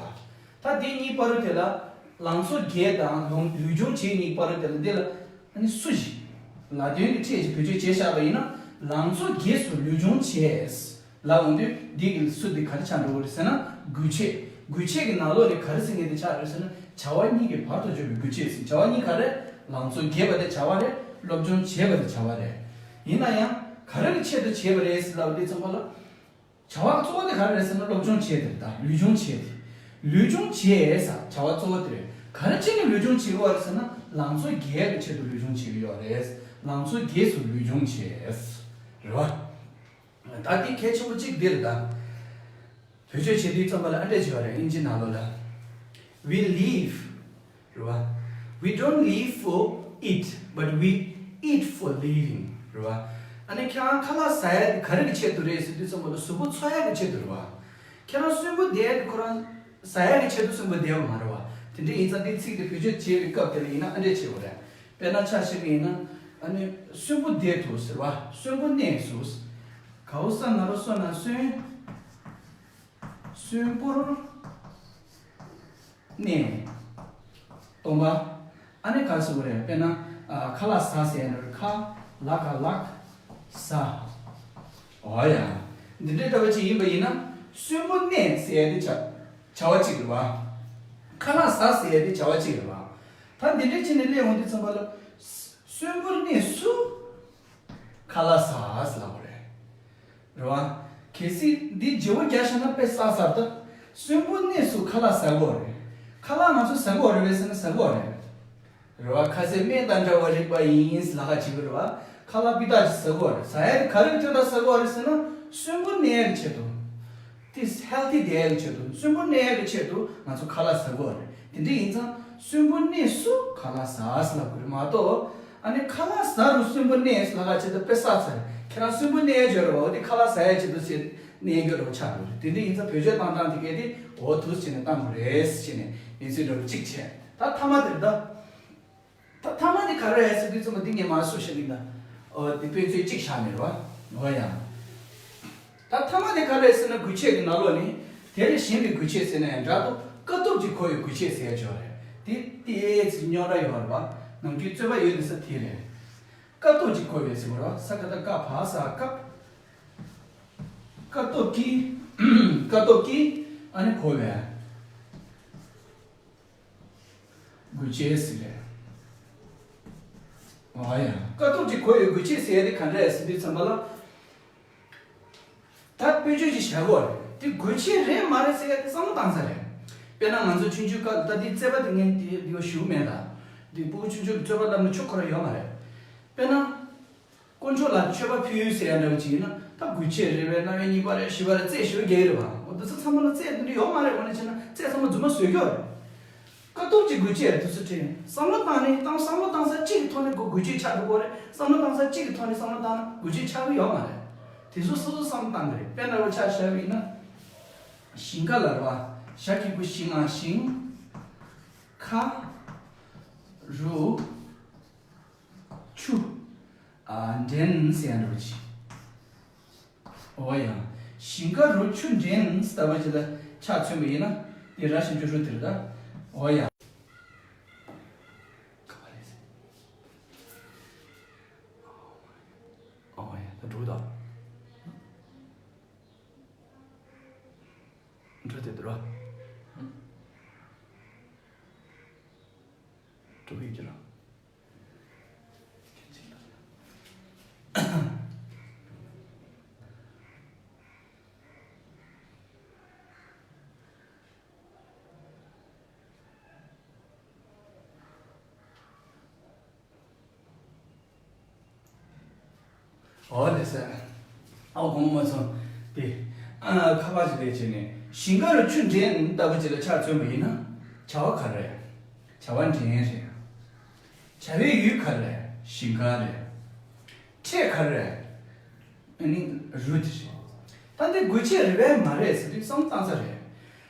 ད་འདི་གཉིས་བར་དུ་དེ་ལ་ལང་ཚོ་རྒྱས་དང་ལུང་ལུས་སྦྱོང་བྱས་གཉིས་བར་དུ་དེ་ལ་འདི་ལ་ཨ་ནི་སུ་ཞིག་ལ་དོན་གྱི་ཕྲད་ཅིག་བེད་སྤྱོད་བྱས་བཞག་པ་ཡིན་ན། ལང་ཚོ་རྒྱས་སུ་ལུས་སྦྱོང་བྱས། ལབ་འོང་དུས་འདི་གི་སུ་འདི་ག་རེ་ཆགས་འགྲོ་གི་རེད་ཟེར་ན། དགོས་ཆེད། དགོས་ཆེད་ཀྱི་ནང་ལོགས་ནས་ག་རེ་ཟེར་མཁན་དེ་ཆགས་རེད་ཟེར་ན། བྱ་བ་གཉིས་ཀྱི་བར་དུ་འཇོག་པའི་དགོས་ཆེད་ཟེར། བྱ་བ་གཉིས་ག་རེ། ལང་ཚོ་རྒྱས་པ་དེ་བྱ་བ་རེད། སློབ་སྦྱོང་བྱས་པ་དེ་བྱ་བ་རེད། ཡིན་ན་ཡང་ག་རེ་གི་ཆེད་དུ་བྱས་པ་རེད་ཟེར་ལབ་དུས་ཙམ་པ་ལ། བྱ་བ་གཙོ་བོ་དེ་ག་རེ་རེད་ཟེར་ན། སློབ་སྦྱོང་བྱས་དེ་རེད། ད་ལུས་སྦྱོང་བྱས་དེ། ལུས་སྦྱོང་བྱས་ཟེར་བྱ་བ་གཙོ་བོ་དེ་རེད། ག་རེ་བྱས་ནས་ལུས་སྦྱོང་བྱེད་དགོས་རེད་ཟེར་ན། ལང་ཚོ་རྒྱས་པའི་ཆེད་དུ་ལུས་སྦྱོང་བྱེད་ཀྱི་ཡོད་རེད། ལང་ཚོ་རྒྱས་སུ་ལུས་སྦྱོང་བྱས། རེད་བ། ད་འདི་གལ་ཆེན་པོ་གཅིག་འདི་རེད་ད། བེད་སྤྱོད་བྱེད་དུས་ཙམ་པ་ལ་ཨ་འདྲས་བྱེད་པ་རེད། དབྱིན་ཇི་ནང་ལོགས་ལ། We live, རེད་བ། We don't live for eat, but we eat for living, རེད་བ། ཨ་ནི་ཁྱེད་རང་ཁ་ལག་ཟ་ཡ་དེ་ག་རེ་གི་ཆེད་དུ་རེད་ཟེར་དུས་ཙམ་པ་ལ་གཟུགས་པོ་འཚོ་ཡ་གི་ཆེད་དུ་རེད་བ། ཁྱེད་རང་གསོན་པོ་བསྡད་ཡ་དེ་ཁོ་རང་ཟ་ཡ་གི་ཆེད་དུ་གསོན་པོ་བསྡད་པ་མ་རེད་བ། དེ་འདྲ་ཡིན་ཙང་འདི་ཚིག་དེ་བེད་སྤྱོད་བྱེད་པའི་སྐབས་དེ་ལ་ཡིན་ན་ཨ་འདྲས་བྱེད་དགོས་རེད། དཔེར་ན་ཆ་བཞག་གི་ཡིན་ན། ཨ་ནི་གསོན་པོ་བསྡད་དུ་ཟེར་བ། གསོན་པོ་གནས་སུ། གའོ་ས་ན་རོ་སོ་ན་གསོན། གསོན་པོར་གནས། སྟོང་པ། ཨ་ནི་ག་རེ་ཟེར་དགོས་རེད། དཔེར་ན། ཨ། ཁ་ལག་ཟ་ཟེར་ཡ་ནི་ཁ་ལ་ག་ལག་ཟ། འོ་ཡ། འདི་འདྲའི་ལྟ་བ་ཅིག་ཡིན་པ་ཡིན་ན། གསོན་པོ་གནས་ཟེར་ཡ་དེ་བྱ་བྱ་བ་གཅིག་རེད་བ། ཁ་ལག་ཟ་ཟེར་ཡ་དེ་བྱ་བ་གཅིག་རེད་བ། ད་འདི་འདྲའི་ཕྱིན་ནས་སླེབས་འོང་དུས་ཙམ་པ་ལ། གསོན་པོར་གནས་སུ། ཁ་ལག་ཟ་ཟེར་ལབ་པ་རེད། རེད་བ། གལ་སྲིད་འདི་བརྗེ་བོ་རྒྱག་བཞག་ན་དཔེ་བསགས་ཚར་ད། གསོན་པོ་གནས་སུ་ཁ་ལག་ཟ་དགོས་རེད། ཁ་ལག་ང་ཚོ་ཟ་དགོས་རེད་པས་ཟེར་ན་ཟ་དགོས་རེད། རེད་བ། ཁ་ཟས་སྨན་དང་འདྲ་བ་རིགས་པ་ཡིན་ལབ་ཁ་བྱེད་ཀྱི་རེད་བ། ཁ་ལག་སྤུས་དག་ཅིག་ཟ་དགོས་རེད། ཟ་ཡ་དེ་ག་རེ་གི་དོན་དག་ཟ་དགོས་རེད་ཟེར་ན། གསོན་པོ་གནས་ཡ་གི་ཆེད་དུ། དེ་ཧེལ་ཐི་བསྡད་ཡ་གི་ཆེད་དུ། གསོན་པོ་གནས་ཡ་གི་ཆེད་དུ་ང་ཚོ་ཁ་ལག་ཟ་དགོས་རེད། དེ་འདྲ་ཡིན་ཙང་གསོན་པོ་གནས་སུ་ཁ་ལག་ཟ་ཟེར་ལབ་དགོས་རེད་མ་གཏོགས། ཨ་ནི་ཁ་ལག་ཟ་རུ་གསོན་པོ་གནས་ལབ་ཁ་བྱེད་ད་དཔེ་བསགས་ཚར། ཁྱེད་རང་གསོན་པོ་གནས་ཡ་ཅིག་ཡོད་རེད་བ། འོ་དེ་ཁ་ལག་ཟ་ཡ་ཆེད་དུ་ཟེར་གནས་ཡ་ཅིག་ཡོད་རེད་བ་ཆགས་འགྲོ་རེད། དེ་འདྲ་ཡིན་ཙང་བེད་སྤྱོད་བཏང་སྟངས་དེ་གལ་ཏེ་འོ་འདུག་སེ་བྱས་ནས་བཏང་དགོས་རེད་ཟེར་བྱས་ནས་ཡིན་ཚུལ་འདྲ་བོ་གཅིག་བྱས། ད་མཐའ་མ་དེ་རེད་ད། ད་མཐའ་མ་དེ་ག་རེ་རེད་ཟེར་དུས་ཙམ་པ་འདི་ངས་མར་སུ་བཤད་གི་ཡིན་ད། འོ་དེ་དཔེ་མཚོན་གཅིག་བཞག་ནས་རེད་བ། འོ་ཡ། ད་མཐའ་མ་དེ་ག་རེ་ཟེར་ན་དགོས་ཆེད་ཀྱི་ནང་ལོགས་ནས་དེ་ལས་གཞན་པའི་དགོས་ཆེད་ཟེར་ན་ཡང་འདྲ་འདུག་དཀའ་ཐུབ་ཀྱིས་གོ་བའི་དགོས་ཆེད་ཟེར་ཡ་ཅིག་ཡོད་རེད། དེ་ཏོག་ཙམ་རྙོག་དྲ་ཡོད་རེད་པ། ནམ་རྒྱུན་རྩོད་པ་ཡོད་དེ་ས་དེ་རེད། དཀའ་ཐུབ་ཀྱིས་གོ་བའི་ཟེར་བ་རེད་པ། ས་ཀ་བཏགས་སྐ་བ་ས་སྐབས། དཀའ་ཐུབ་ཀྱིས། དཀའ་ཐུབ་ཀྱིས་ཨ་ནི་གོ་བའི། དགོས་ཆེད་ཟེར་རེད། ཨ་ཡ། དཀའ་ཐུབ་ཀྱིས་གོ་བའི་དགོས་ཆེད་ཟེར་ཡ་དེ་ག་འདྲ་ཡ་ཟེར་དུས་ཙམ་པ་ལ། ད་དཔེ་བརྗོད་ཅིག་བྱ་དགོས་རེད། དེ་དགོས་ཆེད་རེད་མ་རེད་ཟེར་ཡ་དེ་བསམ་བློ་བཏང་ས་རེད། དཔེར་ན་ང་ཚོ་ཆུང་ཆུང་སྐབས་ད་དེ་རྩོད་པ་དེ་ངས་དེ་དེ་བ་ཞུ་གི་མེད་ད། དེ་ཕྲུ་གུ་ཆུང་ཆུང་གི་རྩོད་པ་ལབ་ན་ཆོ་ཁོ་ར་ཡོད་མ་རེད། དཔེར་ན། དཀོན་མཆོག་ལ་མཆོད་པ་ཕུལ་ཟེར་ཡ་འདྲ་བོ་ཅིག་ཡིན་ན། ད་དགོས་ཆེད་རེད་པས། རྣམ་དབྱེ་གཉིས་པ་རེད། བཞི་པ་རེད། རྩོད་ཞུ་རྒྱག་གི་རེད་པ། འོ་དེ་ཚོ་ཚང་མ་ལ་རྩོད་དེ་འདྲ་ཡོད་མ་རེད། འོ་ན་བྱས་ན་རྩོད་ཚང་མ་རྫུན་མ་བཟོས་ཀྱི་ཡོད་རེད། དཀའ་ཐུབ་ཀྱིས་དགོས་ཆེད་རེད། དེ་ཚོ་དྲན། བསམ་བློ་བཏང་ནས་བཏང་། བསམ་བློ་བཏང་ས་གཅིག་གི་ཐོག་ནས་ཁོ་དགོས་ཆེད་ཆགས་འགྲོ་གི་རེད། བསམ་བློ་བཏང་ས་གཅིག་གི་ཐོག་ནས་བསམ་བློ་བཏང་ན་དགོས་ཆེད་ཆགས་ཀྱི་ཡོད་མ་རེད། དེ་ཚོ་སོ་སོ་བསམ་བློ་བཏང་གི་རེད། དཔེ་འདྲ་བོ་ཆ་བཞག་པ་ཡིན་ན། ཞིང་ཁ་ལ་རེད་པ། ཞ་གི་གུ་ཞིང་ང་ཞིང་། ཁ། རུ། ཆུ། ཨ། འདྲེན་ཟེར་ཡ་འདྲ་བོ་ཅིག་འོ་ཡ། ཞིང་ཁ་རུ་ཆུ་འདྲེན་ལྟ་བུ་ཅིག་ལ་ཆ་མཚོན་པ་ཡིན་ན། དེ་ར་ཞིང་ཆུ་རུ་དེ་རེད་ད། འོ་ཡ། ག་པར་རེད། འོ་ཡ། ད་འགྲོ་གི་འདུག་འགྲོ་དེ་འདུག་ར། འགྲོ་གི་ཡོད་ཀྱི་ར། འོ་ལེ་སེ། ཨ་དགོངས་མ་ཚོམས་ཏེ། ཨ་ཁ་པར་ཅིག་ལས་བྱས་ནས་ཞིང་ཁ་རུ་ཆུ་འདྲེན་ལྟ་བུ་ཅིག་ལ་ཆ་མཚོན་པ་ཡིན་ན། བྱ་བ་ག་རེ་རེད། བྱ་བ་འདྲེན་རེད། བྱ་བའི་ཡུལ་ག་རེ་རེད། ཞིང་ཁ་རེད། ཕྲད་ག་རེ་རེད། ཨ་ནི་རུ་དེ་རེད། ད་འདི་དགོས་ཆེད་རེད་པས་མ་རེད་ཟེར་དུས་བསམ་བཏང་ས་རེད།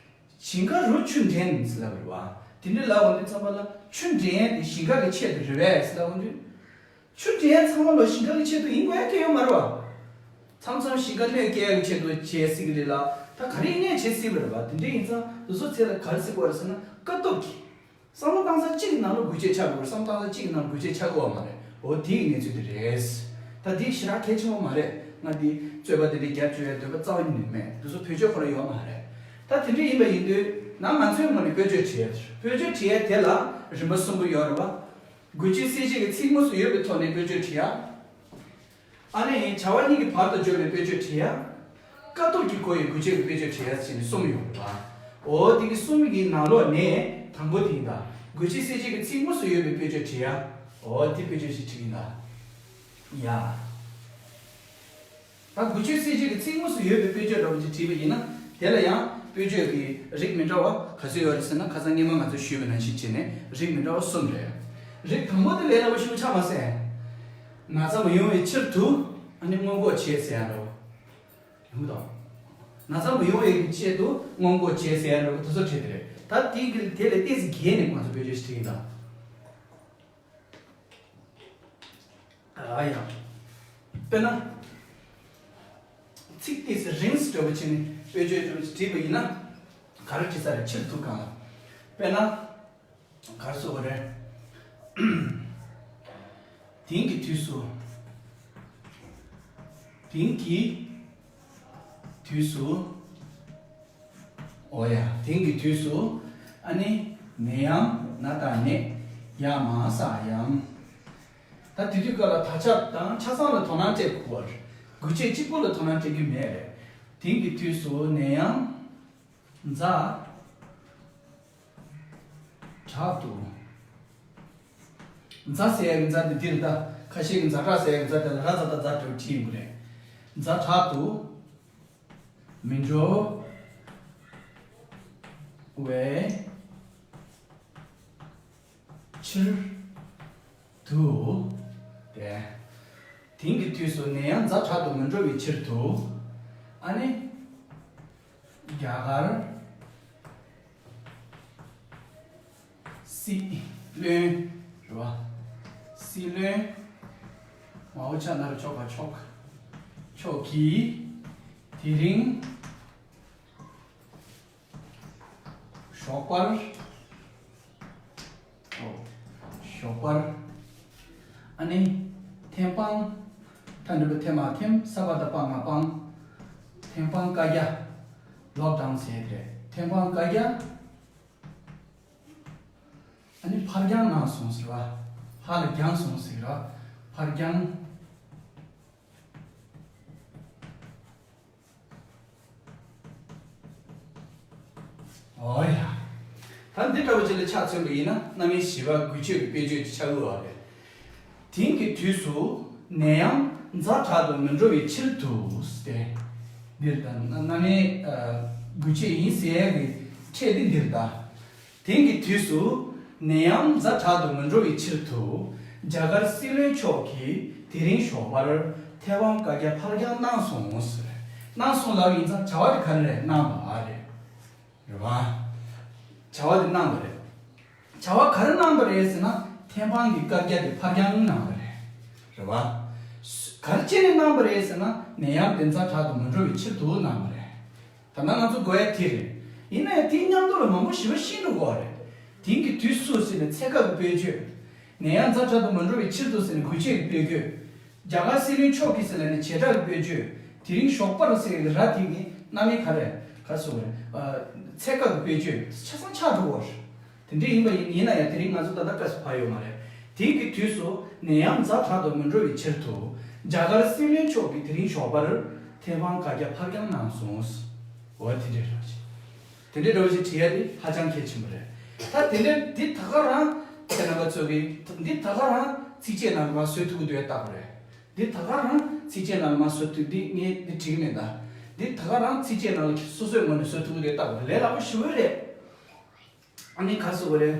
ཞིང་ཁ་རུ་ཆུ་འདྲེན་ཟེར་ལབ་རེད་པ། དེ་འདྲ་ལབ་འོང་དུས་ཙམ་པ་ལ་ཆུ་འདྲེན་དེ་ཞིང་ཁ་གི་ཆེད་དུ་རེད་པས་ཟེར་ལབ་འོང་དུས། ཆུ་འདྲེན་ཚང་མ་ལོ་ཞིང་ཁ་གི་ཆེད་དུ་ཡིན་དགོས་ཡ་གལ་ཡོད་མ་རེད་བ། མཚམས་མཚམས་ཞིང་ཁ་གནོད་སྐྱེལ་ཡ་གི་ཆེད་དུ་བྱེད་སྲིད་ཀྱི་རེད་ལ། ད་ག་རེ་ཡིན་ནའི་བྱེད་སྲིད་པ་རེད་བ། དེ་འདྲ་ཡིན་ཙང་དེ་ཚོ་ཚེ་ལ་ག་རེ་ཟེར་དགོས་རེད་ཟེར་ན་དཀའ་སྟོབས་ཀྱིས། བསམ་བློ་བཏང་ས་གཅིག་གི་ནང་ལ་འགུལ་སྐྱོད་ཆགས་དགོས་རེད། བསམ་བློ་བཏང་ས་གཅིག་གི་ནང་ལ་འགུལ་སྐྱོད་ཆགས་དགོས་བ་མ་རེད། འོ་དེ་གི་གནས་ཚུལ་དེ་རེད། ད་འདི་ཞེ་དྲག་གལ་ཆེན་པོ་མ་རེད། ང་འདི་རྩོད་པ་དེ་འདྲའི་རྒྱབ་སྐྱོར་ཡ་འདོད་པ་རྩ་བ་ཉིད་ནས་མེད། འདི་ཚོ་བེད་སྤྱོད་ཁོ་ན་ཡོད་མ་རེད། ད་དེ་འདྲ་ཡིན་པ་ཡིན་དུས་ན་ང་ཚོའི་ངོས་ནས་བེད་སྤྱོད་བྱེད་ཡ་དེ་རེད། བེད་སྤྱོད་བྱེད་ཡ་དེ་ལ་རིམ་པ་གསུམ་པོ་ཡོད་རེད་བ། འགུལ་སྐྱོད་སྲིད་བྱུས་ཀྱི་ཚིག་དངོས་སུ་ཡོད་པའི་ཐོག་ནས་བེད་སྤྱོད་བྱེད་ཡ། ཨ་ནི་བྱ་བ་གཉིས་ཀྱི་བར་དུ་འཇོག་པའི་བེད་སྤྱོད་བྱེད་ཡ། དཀའ་སྟོབས་ཀྱིས་གོ་ཡི་འགུལ་སྐྱོད་ཀྱི་བེད་སྤྱོད་བྱེད་ཡ་བྱས་ནས་གསུམ་ཡོད་པ། འོ་དེ་གི་གསུམ་གྱི་ནང་ལོགས་ནས་དང་པོ་དེ་ཡིན་ད། འགུལ་སྐྱོད་སྲིད་བྱུས་ཀྱི་ཚིག་དངོས་སུ་ཡོད་པའི་བེད་སྤྱོད་བྱེད་ཡ། འོ་དེ་བེད་སྤྱོད་ཞིག་བྱེད་ཀྱི་ཡིན་ད། ཡ། ད་འགུལ་སྐྱོད་སྲིད་བྱུས་ཀྱི་ཚིག་དངོས་སུ་ཡོད་པའི་བེད་སྤྱོད་འདྲ་པོ་ཅིག་བྲིས་པ་ཡིན་ན། དེ་ལ་ཡང་བེད་སྤྱོད་ཀྱི་རིགས་མི་འདྲ་བ་ག་ཚོད་ཡོད་རེད་ཟེར་ན། ཁ་སང་སྔོན་མ་ང་ཚོས་ཞུས་པ་ནང་བཞིན་བྱས་ནས་རིགས་མི་འདྲ་བ་གསུམ་རེད། རིགས་དང་པོ་དེ་ལས་སླ་པོ་ཞེ་པོ་ཆགས་མ་སོང་། ན་ཚ་མ་ཡོང་བའི་ཕྱིར་དུ་ཨ་ནི་སྔོན་འགོག་བྱེད་ཟེར་ཡ་འདྲ་པོ། ཡོང་གི་འདུག་ན་ཚ་མ་ཡོང་བའི་ཆེད་དུ་སྔོན་འགོག་བྱེད་ཟེར་ཡ་འདྲ་པོ་དེ་ཚོ་བྲིས་ཏེ་རེད། ད་དེ་གི་དེ་ལས་ཏོག་ཙམ་བརྒལ་ནས་ང་ཚོ་བེད་སྤྱོད་ཞིག་བྲིས་ཡིན་ད། ཨ་ཡ། དཔེར་ན། ཚིག་ཏོག་ཙམ་རིང་ཙམ་འདྲ་པོ་བྱས་ནས་བེད་སྤྱོད་འདྲ་པོ་བྲིས་པ་ཡིན་ན། ག་རེ་བྲིས་ས་རེད། ཕྱིར་དུ་གང་ལ། དཔེར་ན། ག་རེ་ཟེར་དགོས་རེད། དེང་གི་དུས་སུ། དེང་གི་དུས་སུ། འོ་ཡ། དེང་གི་དུས་སུ། ཨ་ནི། ནད་ཡམས། ན་དང་ནད། ཡ་མ་ས་ཡམས། ད་དེ་དུས་སྐབས་ལ་ད་ཆ་དང་ཆ་ཚང་ལ་དོ་སྣང་སྤྲད་དགོས་པ་རེད། འགུལ་སྐྱོད་གཅིག་པོ་ལ་དོ་སྣང་སྤྲད་རྒྱུ་མེད་རེད། དེང་གི་དུས་སུ་ནད་ཡམས། ཛ། དྲག་ཏུ། ཛ་ཟེར་ཡ་གི་ཛ་དེ་འདིར་ད། ཁ་ཤས་ཀྱིས་ཛ་དྲག་ཟེར་ཡ་གི་ཛ་དེ་ལ་ར་ཛ་ད་ཛ་འདྲ་བོ་བྲིས་ཡོང་གི་རེད། ཛ་དྲག་ཏུ་མི་འགྲོ་བའི་ཕྱིར་དུ། དེ། དེང་གི་དུས་སུ་ནད་ཡམས་ཛ་དྲག་ཏུ་མི་འགྲོ་བའི་ཕྱིར་དུ། ཨ་ནི། རྒྱ་གར་སྲིད་བློན་རེད་བ། སྲིད་བློན། མའོ་ཆ་ན་རུ་ཆོག་ག་ཆོག་ཆོག་གིས་དེ་རིང་ཞོགས་པར། ཞོགས་པར། ཨ་ནི། ཐེམ་སྤང་། ཐ་འགྲེང་བུ་ཐེ་མ་ཐེམ། ས་པ་བཏགས་སྤ་ང་སྤང་། ཐེམ་སྤང་བཀའ་རྒྱ། ལོག་ཌའུན་ཟེར་དེ་རེད། ཐེམ་སྤང་བཀའ་རྒྱ། ཨ་ནི་ཕར་འགྱངས་གནང་སོང་ཟེར་བ། ཧ་ལ་འགྱངས་སོང་ཟེར་བ། ཕར་འགྱངས། འོ་ཡ། ད་འདི་འདྲ་བོ་ཅིག་ལ་ཆ་མཚོན་པ་ཡིན་ན། རྣམ་དབྱེ་བཞི་པ་འགུལ་སྐྱོད་ཀྱི་དཔེ་བརྗོད་ཀྱི་ཆ་དགོས་པ་རེད། དེང་གི་དུས་སུ་ནད་ཡམས་ཛ་དྲག་ཏུ་མི་འགྲོ་བའི་ཕྱིར་དུ་སྟེ། འདིར་ད་རྣམ་དབྱེ། ཨ། འགུལ་སྐྱོད་ཡིན་ཟེར་ཡ་གི་ཕྲད་འདི་འདིར་ད། དེང་གི་དུས་སུ་ནད་ཡམས་ཛ་དྲག་ཏུ་མི་འགྲོ་བའི་ཕྱིར་དུ། རྒྱ་གར་སྲིད་བློན་མཆོག་གིས་དེ་རིང་ཞོགས་པར་ཐེམ་སྤང་བཀའ་རྒྱ་ཕར་འགྱངས་གནང་སོང་ཟེར། གནང་སོང་ལབ་ཡིན་ཙང་བྱ་བ་དེ་ག་རེ་རེད། གནང་བ་རེད། རེད་བ། བྱ་བ་དེ་གནང་བ་རེད། བྱ་བ་ག་རེ་གནང་བ་རེད་ཟེར་ན། ཐེམ་སྤང་གི་བཀའ་རྒྱ་དེ་ཕར་འགྱངས་གནང་བ་རེད། རེད་བ། ག་རེ་བྱས་ནས་གནང་བ་རེད་ཟེར་ན། ནད་ཡམས་དེ་ཛ་དྲག་ཏུ་མི་འགྲོ་བའི་ཕྱིར་དུ་གནང་བ་རེད། ད་ནང་ང་ཚོ་དགོས་ཡ་དེ་རེད། ཡིན་ན་ཡང་དེའི་མཉམ་དུ་ལ་མང་པོ་ཞེ་པོ་ཤེས་འགྲོ་དགོས་པ་རེད། དེང་གི་དུས་སུ་ཟེར་ནས་ཚད་བཀག་གི་དཔེ་བརྗོད། ནད་ཡམས་ཛ་དྲག་ཏུ་མི་འགྲོ་བའི་ཕྱིར་དུ་ཟེར་ནས་འགུལ་སྐྱོད་ཀྱི་དཔེ་བརྗོད། རྒྱ་གར་སྲིད་བློན་མཆོག་གིས་ཟེར་ལབ་ནས་བྱེ་བྲག་གི་དཔེ་བརྗོད། དེ་རིང་ཞོགས་པར་ཟེར་གྱི་ར་དེ་གི་རྣམ་དབྱེ་ག་རེ། ག་སོ་རེད། ཨ། ཚད་བཀག་གི་དཔེ་བརྗོད་ཆ་ཚང་ཆགས་འགྲོ་བ་རེད། དེ་འདྲ་ཡིན་པ་ཡིན་ཡིན་ན་ཡང་དེ་རིང་ང་ཚོ་ད་ལྟ་སྐབས་སུ་བབས་ཡོད་མ་རེད། དེང་གི་དུས་སུ་ནད་ཡམས་ཛ་དྲག་ཏུ་མི་འགྲོ་བའི་ཕྱིར་དུ། རྒྱ་གར་སྲིད་བློན་མཆོག་གིས་དེ་རིང་ཞོགས་པར་ཐེམ་སྤང་བཀའ་རྒྱ་ཕར་འགྱངས་གནང་སོང་། འོ་དེ་འདྲའི་རང་བཞིན། དེ་འདྲའི་རང་བཞིན་བྲིས་ཡ་དེ་ཧ་ཅང་གལ་ཆེན་པོ་རེད། ད་དེ་འདྲ་འདི་ད་ག་རང་ཁྱེད་རྣམ་པ་ཚོ་གིས་འདི་ད་ག་རང་ཚིགས་བཅད་ནང་ལ་མར་བཟོ་ཐུབ་ཀྱི་འདུག་ལྟ་དགོས་རེད། འདི་ད་ག་རང་ཚིགས་བཅད་ནང་ལ་མར་བཟོ་ཐུབ། འདི་ངས་འདི་བྲིས་ཀྱི་མེད་ད། འདི་ད་ག་རང་ཚིགས་བཅད་ནང་ལ་སོ་སོའི་ངོས་ནས་བཟོ་ཐུབ་ཀྱི་འདུག་ལྟ་དགོས་རེད། ལས་སླ་པོ་ཞེ་པོ་རེད། ཨ་ནི་ག་སོ་གོ་རེད།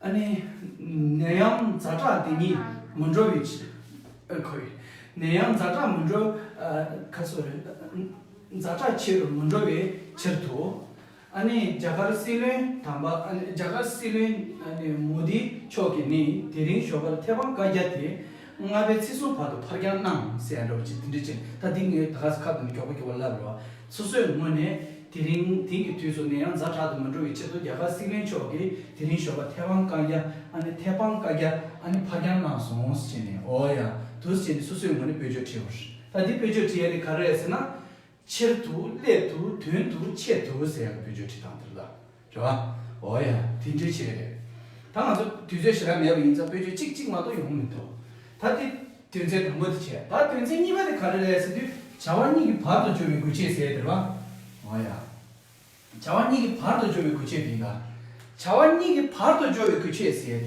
ཨ་ནི། ནད་ཡམས་ཛ་དྲག་འདི་ཉིད་མི་འགྲོ་བའི་ཕྱིར། ཨ། ཁོས། ནད་ཡམས་ཛ་དྲག་མི་འགྲོ། ཨ། ག་སོ་རེད། ཛ་དྲག་ཆེ་རུ་མི་འགྲོ་བའི་ཕྱིར་དུ། ཨ་ནི་རྒྱ་གར་སྲིད་བློན་དམ་པ། ཨ་ནི་རྒྱ་གར་སྲིད་བློན་ཨ་ནི་མོ་དི་མཆོག་གིས་ནི་དེ་རིང་ཞོགས་པར་མཐེ་བོང་བཀའ་རྒྱ་དེ་ལྔ་པའི་ཚེས་གསུམ་བར་དུ་ཕར་འགྱངས་གནང་ཟེར་ཡ་འདྲ་བོ་ཅིག་དེ་འདྲ་ཅིག་ད་འདི་ངས་ད་ག་སེ་ཁ་དུ་ནས་མགྱོགས་པོ་མགྱོགས་པོ་ལབ་རོགས། སོ་སོའི་ངོས་ནས་དེ་རིང་དེང་གི་དུས་སུ་ནད་ཡམས་ཛ་དྲག་ཏུ་མི་འགྲོ་བའི་ཆེད་དུ་རྒྱ་གར་སྲིད་བློན་མཆོག་གིས་དེ་རིང་ཞོགས་པ་མཐེ་བོང་བཀའ་རྒྱ། ཨ་ནི་མཐེ་བོང་བཀའ་རྒྱ། ཨ་ནི་ཕར་འགྱངས་གནང་སོང་ཟེར་ནས། འོ་ཡ། འདུག་ཟེར་ནས་སོ་སོའི་ངོས་ནས་དཔེར་བརྗོད་བྲིས་པ་རེད། ད་འདི་དཔེར་བརྗོད་བྲིས་ཡ་དེ་ག་རེ་རེད་ཟེར་ན། ཆེར་དུ། སླད་དུ། དོན་དུ། ཆེད་དུ་ཟེར་ཡ་གི་དཔེར་བརྗོད་བྲིས་སྟངས་དེ་རེད་ད། རེད་བ། འོ་ཡ། དེ་འདྲའི་ཆེད་རེད། ད་ང་ཚོ་དུས་ཚོད་ཞེ་དྲག་མེད་པ་ཡིན་ཙང་དཔེར་བརྗོད་གཅིག་གཅིག་མ་གཏོགས་ཡོང་མི་ཐུབ། ད་དེ་དོན་ཚན་དང་པོ་དེ་བྱས། ད་དོན་ཚན་གཉིས་པ་དེ་ག་རེ་རེད་ཟེར་དུས། བྱ་བ་གཉིས་ཀྱི་བར་དུ་འཇོག་པའི་དགོས་ཆེད་ཟེར་དེ་རེད་བ། འོ་ཡ། བྱ་བ་གཉིས་ཀྱི་བར་དུ་འཇོག་པའི་དགོས་ཆེད་དེ་ཡིན་ད། བྱ་བ་གཉིས་ཀྱི་བར་དུ་འཇོག་པའི་དགོས་ཆེད་ཟེར།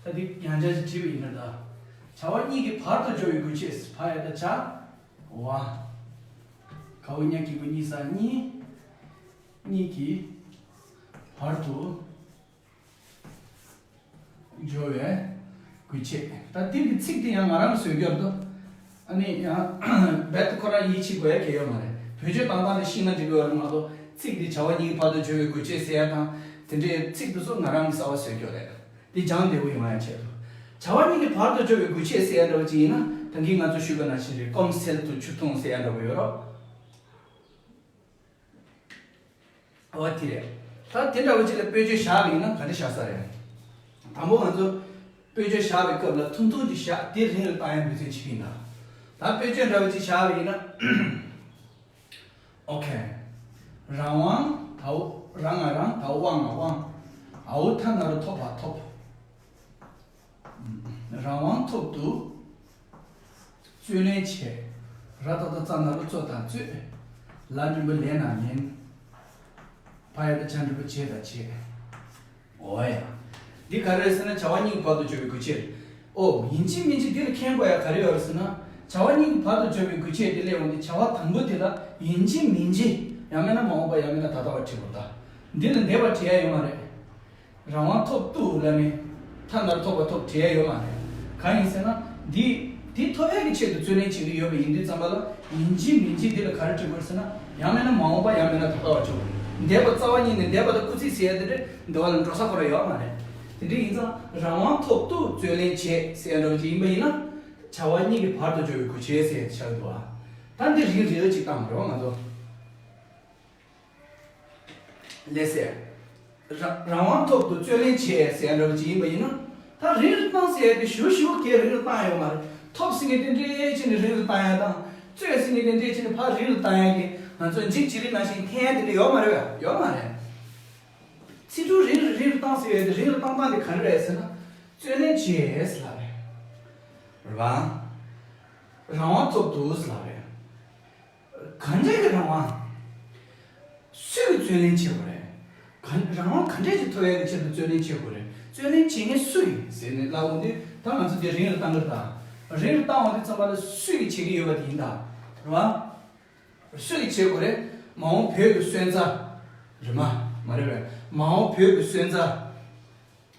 ད་འདི་ཡང་བསྐྱར་ཅིག་བྲིས་པ་ཡིན་ན་ད། བྱ་བ་གཉིས་ཀྱི་བར་དུ་འཇོག་པའི་དགོས་ཆེད། བ་ཡ་བཏགས་བྱ། བ། ག་འོག་ཉ་གི་གུ་གཉིས་ས་གཉིས། གཉིས་ཀྱི་བར་དུ་འཇོག་པའི་དགོས་ཆེད། ད་འདི་གི་ཚིག་དེ་ཡང་ང་རང་གིས་བཟོས་རྒྱུ་རེད་དོ། ཨ་ནི་ཡང་རྦད་དེ་ཁོ་རང་ཡིད་ཆེས་དགོས་ཡ་གང་ཡོད་མ་རེད། བེད་སྤྱོད་བཏང་སྟངས་དེ་ཤེས་ན་འགྲིག་གི་ཡོད་རེད་མ་གཏོགས། ཚིག་འདི་བྱ་བ་གཉིས་ཀྱི་བར་དུ་འཇོག་པའི་དགོས་ཆེད་ཟེར་ཡ་དང་དེ་འདྲའི་ཚིག་དེ་ཚོ་ང་རང་གིས་གསར་པ་བཟོས་རྒྱུ་རེད། འདི་སྦྱངས་བདེ་པོ་ཡོང་ཡ་ཆེད་དུ། བྱ་བ་གཉིས་ཀྱི་བར་དུ་འཇོག་པའི་དགོས་ཆེད་ཟེར་ཡ་འདྲ་བོ་ཅིག་ཡིན་ན། ད་གིན་ང་ཚོ་ཞུས་པ་ནང་བཞིན་རེད། སྐོམ་སེལ་དུ་ཆུ་འཐུང་ཟེར་ཡ་འདྲ་བོ་ཡོད་རོ། འོ་དེ་རེད། ད་དེ་འདྲ་བོ་ཅིག་ལ་དཔེར་བརྗོད་བཞག་པ་ཡིན་ན་ག་འདྲ་བཞག་ས་རེད། དང་པོ་ང་ཚོ་དཔེར་བརྗོད་བཞག་པའི་སྐབས་ལ་ཐུང་ཐུང་ཅིག་བཞག་དེ་རིང་ལ་བཏང་ཡ་འབད་བརྩོན་བྱེད་ཀྱི་ཡིན་ད། ད་དཔེར་བརྗོད་འདྲ་བོ་ཅིག་བཞག་པ་ཡིན་ན། ཨོ་ཁེ། རང་དབང་། ད་འོག་ར་ང་རང་། ད་འོག་ཝ་ང་དབང་། འ་འོག་ཐ་ན་རོ་ཐོ་བ་ཐོབ། རང་དབང་ཐོབ་ཏུ་རྩོད་ལེན་བྱེད། ར་བཏགས་རྩ་ན་རོ་རྩོ་དང་རྩོད། ལ་འགྲེང་བུ་ལེ་ན་ལེན། བ་ཡ་བཏགས་བྱ་འགྲེང་བུ་བྱེད་དང་བྱེད། འོ་ཡ། འདི་ག་རེ་རེད་ཟེར་ན་བྱ་བ་གཉིས་ཀྱི་བར་དུ་འཇོག་པའི་དགོས་ཆེད། ཨོ། ཡིན་གཅིག་མིན་གཅིག་འདི་ལ་མཁྱེན་དགོས་ཡ་ག་རེ་ཡོད་རེད་ཟེར་ན། བྱ་བ་གཉིས་ཀྱི་བར་དུ་འཇོག་པའི་དགོས་ཆེད་དེ་སླེབས་འོང་དུས་བྱ་བ་དང་པོ་དེ་ལ་ཡིན་གཅིག་མིན་གཅིག་ཡང་མིན་ན་མ་འོངས་པ་ཡང་མིན་ན་ད་ལྟ་བ་བྲིས་དགོས་ད། འདི་ལ་འདས་པ་བྲིས་ཡ་ཡོད་མ་རེད། རང་དབང་ཐོབ་ཏུ་ལ་ནི། ཐ་ན་རོ་ཐོ་བ་ཐོབ་བྲིས་ཡ་ཡོད་མ་རེད། གང་ཡིན་ཟེར་ན། འདི་འདི་ཐོབ་ཡ་གི་ཆེད་དུ་རྩོད་ལེན་བྱེད་ཀྱི་ཡོད་པ་ཡིན་དུས་ཙམ་པ་ལ་ཡིན་གཅིག་མིན་གཅིག་འདི་ལ་ག་རེ་བྲིས་དགོས་ཟེར་ན། ཡང་མིན་ན་མ་འོངས་པ་ཡང་མིན་ན་ད་ལྟ་བ་བྲིས་དགོས། འདས་པ་རྩ་བ་ཉིད་ནས་འདས་པ་དང་སྐུལ་ཚིག་ཟེར་ཡ་དེ་འདྲ་འདི་བ་ལ་འགྲོ་ས་ཁོ་རང་ཡོད་མ་རེད། དེ་འདྲ་ཡིན་ཙང་རང་དབང་ཐོབ་ཏུ་རྩོད་ལེན་བྱེད་ཟེར་ཡ་འདྲ་བོ་ཅིག་ཡིན་པ་ཡིན་ན། བྱ་བ་གཉིས་ཀྱི་བར་དུ་འཇོག་པའི་དགོས་ཆེད་ཟེར་ཆགས་འདུག་ཨ། ད་འདི་རིང་རེ་རེ་ཅིག་བཏང་རོགས་ང་ཚོ། ལགས་སེ། ར་རང་དབང་ཐོབ་ཏུ་རྩོད་ལེན་བྱེད་ཟེར་ཡ་འདྲ་བོ་ཅིག་ཡིན་པ་ཡིན་ན། ད་རིང་ལ་བཏང་ཟེར་ཡ་དེ་ཞུ་ཞུ་གས་རིང་ལ་བཏང་ཡོད་མ་རེད། ཐོབ་ཟེར་མཁན་དེ་འདྲས་བྱས་ནས་རིང་ལ་བཏང་ཡ་དང་། རྩོད་ཟེར་མཁན་དེ་འདྲས་བྱས་ནས་ཕར་རིང་ལ་བཏང་ཡ་གི་ང་ཚོ་འཇིགས་བྱེད་རིགས་ནང་བཞིན་འཐེན་ཡ་དེ་འདྲས་ཡོད་མ་རེད་པས། ཡོད་མ་རེད། ཚིག་འབྲུ་རིང་རུ་རིང་རུ་བཏང་ཟེར་ཡ་དེ་རིང་ལ་བཏང་སྟངས་དེ་ག་རེ་རེད་ཟེར་ན། རྩོད་ལེན་བྱེད་ཟེར་ལབ་རེད། རེད་པ། རང་དབང་ཐོབ་ཏུ་ཟེར་ལབ་རེད། གང་འདྲ་གི་རང་དབང་། སུས་རྩོད་ལེན་བྱེད་དགོས་རེད། གང་རང་དབང་གང་འདྲ་ཞིག་ཐོབ་ཡག་གི་ཆེད་དུ་རྩོད་ལེན་བྱེད་དགོས་རེད། རྩོད་ལེན་བྱེད་མཁན་སུ་ཡིན་ཟེར་ནས་ལབ་འོང་དུས་ད་ང་ཚོ་འདི་རིང་ལ་བཏང་གི་རེད་ད། རིང་ལ་བཏང་འོང་དུས་ཙམ་པ་ལ་སུ་ཡིས་བྱེད་ཀྱི་ཡོད་པ་དེ་ཡིན་ད། རེད་བ། སུ་ཡིས་བྱེད་དགོས་རེད། མ་འོངས་བོད་ཀྱི་སོན་རྩ། རེད་མ། མ་རེད་པས། མ་འོངས་བོད་ཀྱི་སོན་རྩ།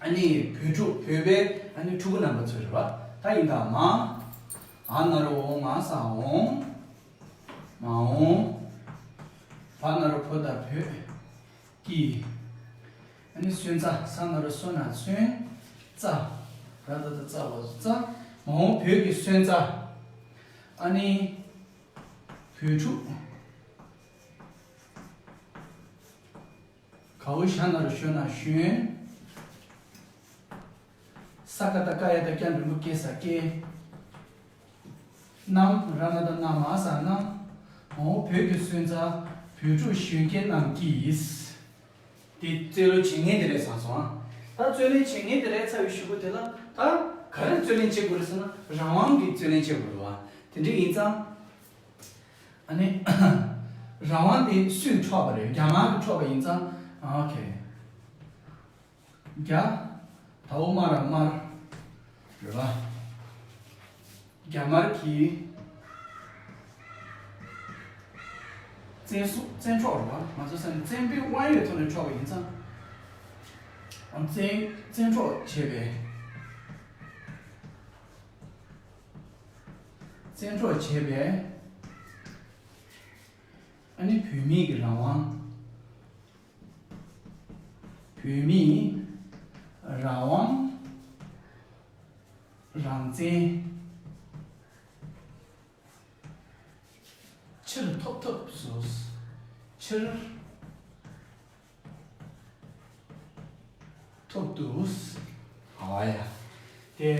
ཨ་ནི་བོད་ཕྲུག་བོད་པའི་ཨ་ནི་ཕྲུ་གུ་རྣམ་པ་ཚོ་རེད་པ། ད་ཡིན་ད་མ། འ་ན་རོ་འོ་ང་ས་འོང་། མ་འོངས། བ་ན་རོ་བོ་ད་བོད། ཀྱི། ཨ་ནི་སོན་རྩ། ས་ན་རོ་སོ་ན་སོན། རྩ། ར་ད་ད་རྩ་བ་རྩ། མ་འོངས་བོད་ཀྱི་སོན་རྩ། ཨ་ནི། བོད་ཕྲུག་གའོ་ཞ་ན་རོ་ཞོ་ན་ཞོན། ས་ཀ་བཏགས་སྐ་ཡ་བཏགས་སྐྱ་འགྲེང་བུ་སྐེ་ས་སྐྱེས། གནམ། ར་ན་བཏགས་གནམ། མ་ས་གནམ། འོ་བོད་ཀྱི་སོན་རྩ། བོད་ཕྲུག་གཞོན་སྐྱེས་རྣམས་ཀྱིས། དེ་རྩོད་ལེན་བྱེད་མཁན་དེ་རེད་ཟེར་སོང་ཨ། ད་རྩོད་ལེན་བྱེད་མཁན་དེ་རེད་ཚར་བའི་གཞུག་གུ་དེ་ལ་ད་ག་རེ་རྩོད་ལེན་བྱེད་དགོས་རེད་ཟེར་ན་རང་དབང་གི་རྩོད་ལེན་བྱེད་དགོས་རེད་བ། དེ་འདྲ་ཡིན་ཙང་། ཨ་ནི། རང་དབང་དེ་སུས་འཕྲོག་པ་རེད། རྒྱ་དམར་གྱིས་འཕྲོག་པ་ཡིན་ཙང་། ཨ་ཨོ་ཁེ། རྒྱ། དའོ་དམར་ར་དམར། རེད་བ། རྒྱ་དམར་གྱིས། བཙན་བཟུང་བཙན་འཕྲོག་རེད་བ། ང་ཚོ་ས་ནས་བཙན་པོའི་དབང་ཡོད་ཐོག་ནས་འཕྲོག་པ་ཡིན་ཙང་། ཨ་བཙན་བཙན་འཕྲོག་བྱས་པའི། བཙན་འཕྲོག་བྱས་པའི། ཨ་ནི་བོད་མིའི་གི་རང་དབང་། བོད་མིའི་རང་དབང་རང་བཙན་ཕྱིར་ཐོབ་ཐབས་སུ། ཕྱིར་ཐོབ་ཏུ། ཨ་ཡ། དེ།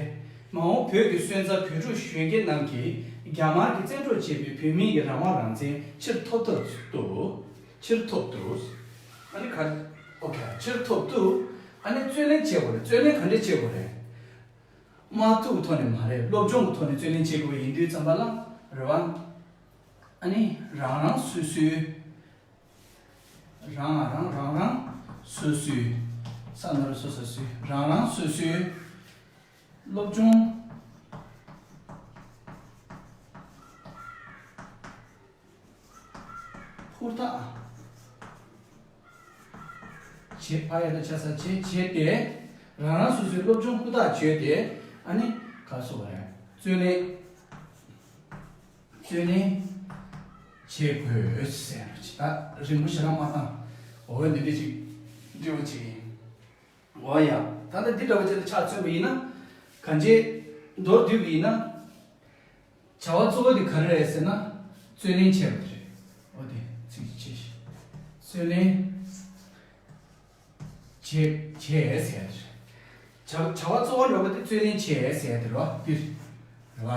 མ་འོངས་བོད་ཀྱི་སོན་རྩ་བོད་ཕྲུག་གཞོན་སྐྱེས་རྣམས་ཀྱིས་རྒྱ་དམར་གྱིས་བཙན་འཕྲོག་བྱས་པའི་བོད་མི་ཡི་རང་དབང་རང་བཙན་ཕྱིར་ཐོབ་ཐབས་སུ། ཕྱིར་ཐོབ་ཏུ། ཨ་ནི་ག། ཨོ་ཁེ། ཕྱིར་ཐོབ་ཏུ། ཨ་ནི་རྩོད་ལེན་བྱེད་དགོས་རེད། རྩོད་ལེན་ག་འདྲས་བྱེད་དགོས་རེད། དམག་འཁྲུག་གི་ཐོག་ནས་མ་རེད། སློབ་སྦྱོང་གི་ཐོག་ནས་རྩོད་ལེན་བྱེད་དགོས་པ་ཡིན་དུས་ཙམ་པ་ལ་རེད་བ། ཨ་ནི་རང་རང་སོ་སོའི། རང་ང་རང་། རང་རང་སོ་སོའི། ས་ན་རོ་སོ་སོ་སོའི། རང་རང་སོ་སོའི་སློབ་སྦྱོང་ཧུར་ཐག་བྱེད། ཕ་ཡ་ད་ཆ་ས་བྱེད། བྱེད་དེ། རང་རང་སོ་སོའི་སློབ་སྦྱོང་ཧུར་ཐག་བྱས་ཏེ། ཨ་ནི་ག་སོ་བ་རེད། རྩོད་ལེན། རྩོད་ལེན་བྱེད་དགོས་ཟེར་ནས། ད་རིང་པོ་ཞེ་དྲག་མ་བཏང་། འོ་འདི་འདྲ་ཅིག་འདྲི་བ་ཅིག་ཡིན། འོ་ཡ། ད་ལྟ་འདི་འདྲ་བ་ཅིག་ལ་ཆ་མཚོན་པ་ཡིན་ན། གང་ཅི་མདོར་བསྡུས་པ་ཡིན་ན། བྱ་བ་གཙོ་བོ་དེ་ག་རེ་རེད་ཟེར་ན། རྩོད་ལེན་བྱེད་པ་དེ་རེད། འོ་དེ་ཚིག་ཅིག་བྱས་ཤིག་རྩོད་ལེན་བྱེད། བྱེད་ཟེར་ཡ་དེ་རེད། བྱ། བྱ་བ་གཙོ་བོ་འདྲ་བོ་དེ་རྩོད་ལེན་བྱེད་ཟེར་ཡ་དེ་རེད་བ། འདིར་རེད་བ།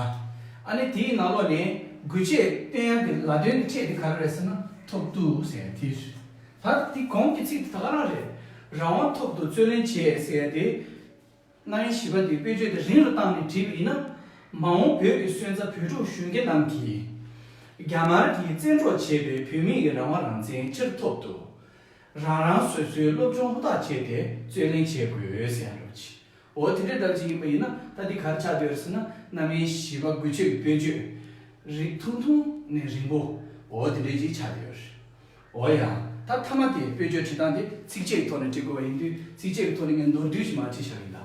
ཨ་ནི་དེའི་ནང་ལོགས་ནས་དགོས་ཆེད་བཏོན་ཡ་གི་ལ་དོན་གྱི་ཕྲད་དེ་ག་རེ་རེད་ཟེར་ན། ཐོབ་ཏུ་ཟེར་ཡ་དེ་རེད། ད་དེ་གོང་གི་ཚིག་དེ་ད་ག་རང་རེད། རང་དབང་ཐོབ་ཏུ་རྩོད་ལེན་བྱེད་ཟེར་ཡ་དེ། རྣམ་དབྱེ་བཞི་པ་དེའི་དཔེར་བརྗོད་དེ་རིང་རུ་བཏང་ནས་བྲིས་པ་ཡིན་ན། མ་འོངས་བོད་ཀྱི་སོན་རྩ་བོད་ཕྲུག་གཞོན་སྐྱེས་རྣམས་ཀྱིས། རྒྱ་དམར་གྱིས་བཙན་འཕྲོག་བྱས་པའི་བོད་མི་ཡི་རང་དབང་རང་བཙན་ཕྱིར་ཐོབ་ཏུ། རང་རང་སོ་སོའི་སློབ་སྦྱོང་ཧུར་ཐག་བྱས་ཏེ་རྩོད་ལེན་བྱེད་དགོས་ཟེར་ཡ་འདྲ་བོ་ཅིག་འོ་དེ་འདྲའི་འདྲ་བོ་ཅིག་ཡིན་པ་ཡིན་ན། ད་འདི་ག་རེ་ཆགས་བསྡད་ཡོད་ཟེར་ན། རྣམ་དབྱེ་བཞི་པ་དགོས་ཆེད་ཀྱི་དཔེར་བརྗོད། རིང་ཐུང་ཐུང་ནས་རིང་པོ། འོ་དེ་འདྲའི་ཅིག་ཆགས་བསྡད་ཡོད་རེད། འོ་ཡ། ད་མཐའ་མ་དེ་དཔེར་བརྗོད་བྲིས་སྟངས་དེ་ཚིགས་བཅད་ཀྱི་ཐོག་ནས་བྲིས་དགོས་པ་ཡིན་དུས། ཚིགས་བཅད་ཀྱི་ཐོག་ནས་ངས་མདོར་བསྡུས་ཤིག་མར་བྲིས་བཞག་ཡིན་ད།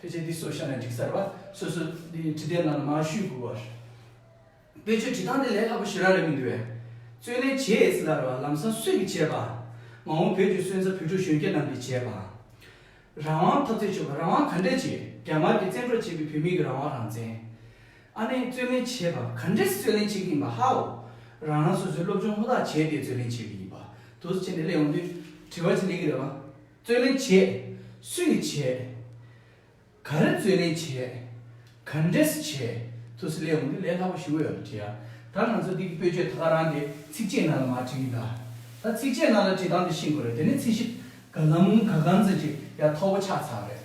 ཕལ་ཆེར་འདི་སོགས་བཞག་ན་འགྲིག་ས་རེད་བ། སོ་སོ་འདི་བྲིས་དེབ་ནང་ལ་མར་བཤུས་དགོས་པ་རེད། དཔེར་བརྗོད་བྲིས་སྟངས་དེ་ལས་སླ་པོ་ཞེ་དྲག་རེད་མི་འདུག་བས། རྩོད་ལེན་བྱེད་ཟེར་ལབ་རེད་བ། ལམ་སང་སུ་གིས་བྱས་པ། མ་འོངས་བོད་ཀྱི་སོན་རྩ་བོད་ཕྲུག་གཞོན་སྐྱེས་རྣམས་ཀྱིས་བྱས་པ། རང་དབང་འཐབ་རྩོད་བྱེད་པ། རང་དབང་ག་འདྲས་བྱེད། རྒྱ་དམར་གྱིས་བཙན་འཕྲོག་བྱས་པའི་བོད་མི་གི་རང་དབང་རང་བཙན། ཨ་ནི་རྩོད་ལེན་བྱེད་པ། ག་འདྲས་རྩོད་ལེན་བྱེད་ཀྱི་ཡིན་པ། ཧའོ། རང་རང་སོ་སོའི་སློབ་སྦྱོང་ཧུར་ཐག་བྱས་ཏེ་རྩོད་ལེན་བྱེད་ཀྱི་ཡིན་པ། འདུག་སེ་བྱས་ནས་སླེབས་ཡོང་དུས་དྲི་བ་ཅིག་སླེབས་ཀྱི་རེད་བ། རྩོད་ལེན་བྱེད། སུ་ཡིས་བྱེད། ག་རེ་རྩོད་ལེན་བྱེད། ག་འདྲས་བྱེད། འདུག་སེ་སླེབས་ཡོང་དུས་ལས་སླ་པོ་ཞེ་པོ་ཡོད་རེད་བྲིས་ཡ། ད་ང་ཚོ་འདི་གི་དཔེར་བརྗོད་ད་ག་རང་དེ་ཚིགས་བཅད་ནང་ལ་མར་བྲིས་ཡིན་ད། ད་ཚིགས་བཅད་ནང་ལ་བྲིས་སྟངས་དེ་ཤེས་དགོས་རེད། དེ་ནས་ཚིག་བཞི་ག་ལམ་ག་གང་ཙམ་ཅིག་ཡ་མཐོ་པོ་ཆགས་ཚར་རེད།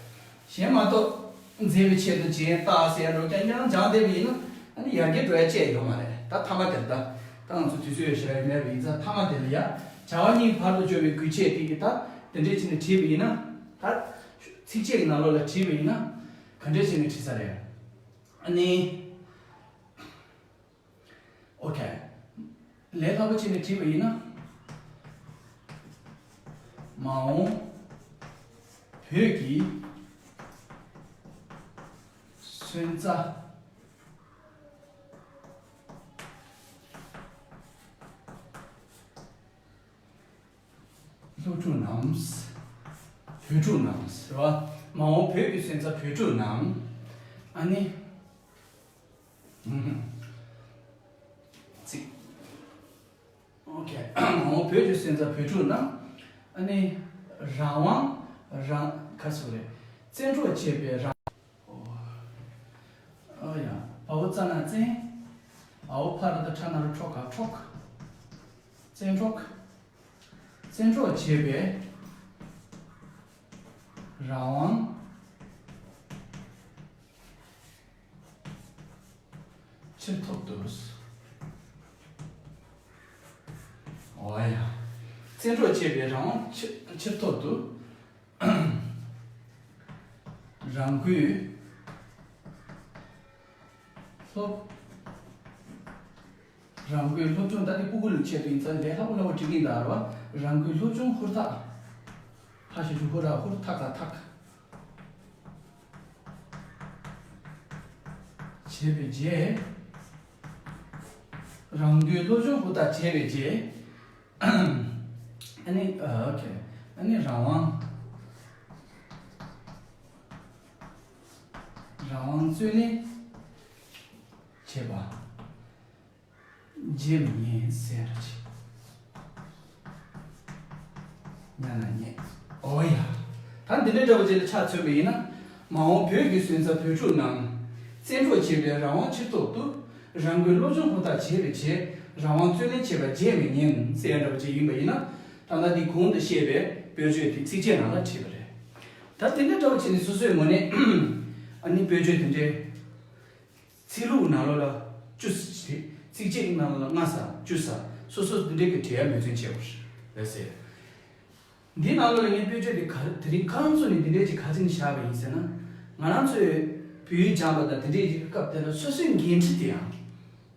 གཞན་མ་གཏོགས་མཛེས་པའི་ཆེད་དུ་སྦྱིན་བདག་ཟེར་ཡ་འགྲོ་རྐྱང་རྐྱང་སྦྱངས་བསྡད་པ་ཡིན་ན། ཨ་ནི་ཡར་རྒྱས་འགྲོ་ཡ་ཅི་ཡང་ཡོད་མ་རེད། ད་མཐའ་མ་དེར་ད། ད་ང་ཚོ་དུས་ཚོད་ཡོད་ཞེ་དྲག་ཡོད་མེད་པ་ཡིན་ཙང་། མཐའ་མ་དེ་ལ་ཡ། བྱ་བ་གཉིས་བར་དུ་གཅོད་པའི་དགོས་ཆེད་དེ་གི་ད་དེ་འདྲས་བྱས་ནས་བྲིས་པ་ཡིན་ན། ད་ཚིགས་བཅད་ཀྱི་ནང་ལོགས་ལ་བྲིས་པ་ཡིན་ན་ག་འདྲས་བྱས་ནས་བྲིས་ས་རེད། ཨ་ནི། ཨོ་ཁེ། ལས་སླ་པོ་བྱས་ནས་བྲིས་པ་ཡིན་ན། མ་འོངས་བོད་ཀྱི་སོན་རྩ་སློབ་ཕྲུག་རྣམས། བོད་ཕྲུག་རྣམས་རེད་བ། མ་འོངས་བོད་ཀྱི་སོན་རྩ་བོད་ཕྲུག་རྣམས། ཨ་ནི། ཚིག་ཨོ་ཁེ། མ་འོངས་བོད་ཀྱི་སོན་རྩ་བོད་ཕྲུག་རྣམས། ཨ་ནི། རང་དབང་རང་། ག་རེ་ཟེར་དགོས་རེད། བཙན་འཕྲོག་བྱས་པའི་རང་། ཨོ་ཡ། བ་འོག་ཙ་ན་བཙན། འ་འོག་ཕ་ར་བཏགས་ཕྲ་ན་རོ་ཕྲོ་ག་འཕྲོག་བཙན་འཕྲོག་བཙན་འཕྲོག་བྱས་པའི་རང་དབང་ཕྱིར་ཐོབ་ཏུ། འོ་ཡ། བཙན་འཕྲོག་བྱས་པའི་རང་དབང་ཕྱིར་ཕྱིར་ཐོབ་ཏུ། རང་འགུལ་སློབ། རང་འགུལ་སློབ་སྦྱོང་། ད་དེ་ཕྲུ་གུ་ལ་ཆེད་དུ་ཡིན་ཙང་ལས་སླ་པོ་སླ་པོ་འབྲི་གི་ཡིན་ད་རེད་བ། རང་འགུལ་སློབ་སྦྱོང་ཧུར་ཐག་ཧ་ཞབས་ཀྱུ་ཧུ་ར་ཧུར་ཐག་ག་ཐག་བྱས་པའི་རྗེས། རང་འགུལ་སློབ་སྦྱོང་ཧུར་ཐག་བྱས་པའི་རྗེས། ཨ་ནི། ཨ། ཨོ་ཁེ། ཨ་ནི་རང་དབང་ རྩོད་ལེན་བྱེད་པ་བརྗེད་མི་ཉན་ཟེར་ཅིག་ཉན་ན་ཉན། ཨོ་ཡ། ད་འདི་འདྲའི་འདྲ་བོ་ཅིག་ལ་ཆ་མཚོན་པ་ཡིན་ན། མ་འོངས་བོད་ཀྱི་སོན་རྩ་བོད་ཕྲུག་རྣམས་བཙན་འཕྲོག་བྱས་པའི་རང་དབང་ཕྱིར་ཐོག་ཏུ་རང་འགུལ་སློབ་སྦྱོང་ཧུར་ཐག་བྱས་པའི་རྗེས་རང་དབང་རྩོད་ལེན་བྱེད་པ་བརྗེད་མི་ཉན་ཟེར་ཡ་འདྲ་བོ་ཅིག་ཡིན་པ་ཡིན་ན། ད་ལྟ་འདི་གོང་དུ་བཤད་པའི་དཔེར་བརྗོད་དེ་ཚིགས་བཅད་ནང་ལ་བྲིས་པ་རེད། ད་དེ་འདྲ་འདྲ་བོ་བྱས་ནས་སོ་སོའི་ངོས་ནས་ཨ་ནི་དཔེར་བརྗོད་དེ་འདྲའི་ཚིག་ལྷུག་ནང་ལོགས་ལ་བཅུ་ཙམ་བྲིས། ཚིགས་བཅད་ནང་ལ་ལྔ་ཙམ་བཅུ་ཙམ་སོ་སོ་དེ་འདྲའི་གི་བྲིས་ཡ་འབད་བརྩོན་བྱེད་དགོས་རེད་ཟེར། འདི་ནང་ལོགས་ལ་ངས་དཔེར་བརྗོད་དེ་ག་རེ་དེ་རིང་ཁ་རང་ཚོ་ནས་འདི་འདྲའི་ཅིག་ག་རེ་བྱས་ནས་བཞག་པ་ཡིན་ཟེར་ན། ང་རང་ཚོས་བོད་ཡིག་སྦྱངས་པ་དང་དེ་འདྲའི་ཅིག་སྐབས་དེ་ལ་སོ་སོའི་འགན་འཁྲི་དེ་ཡང་།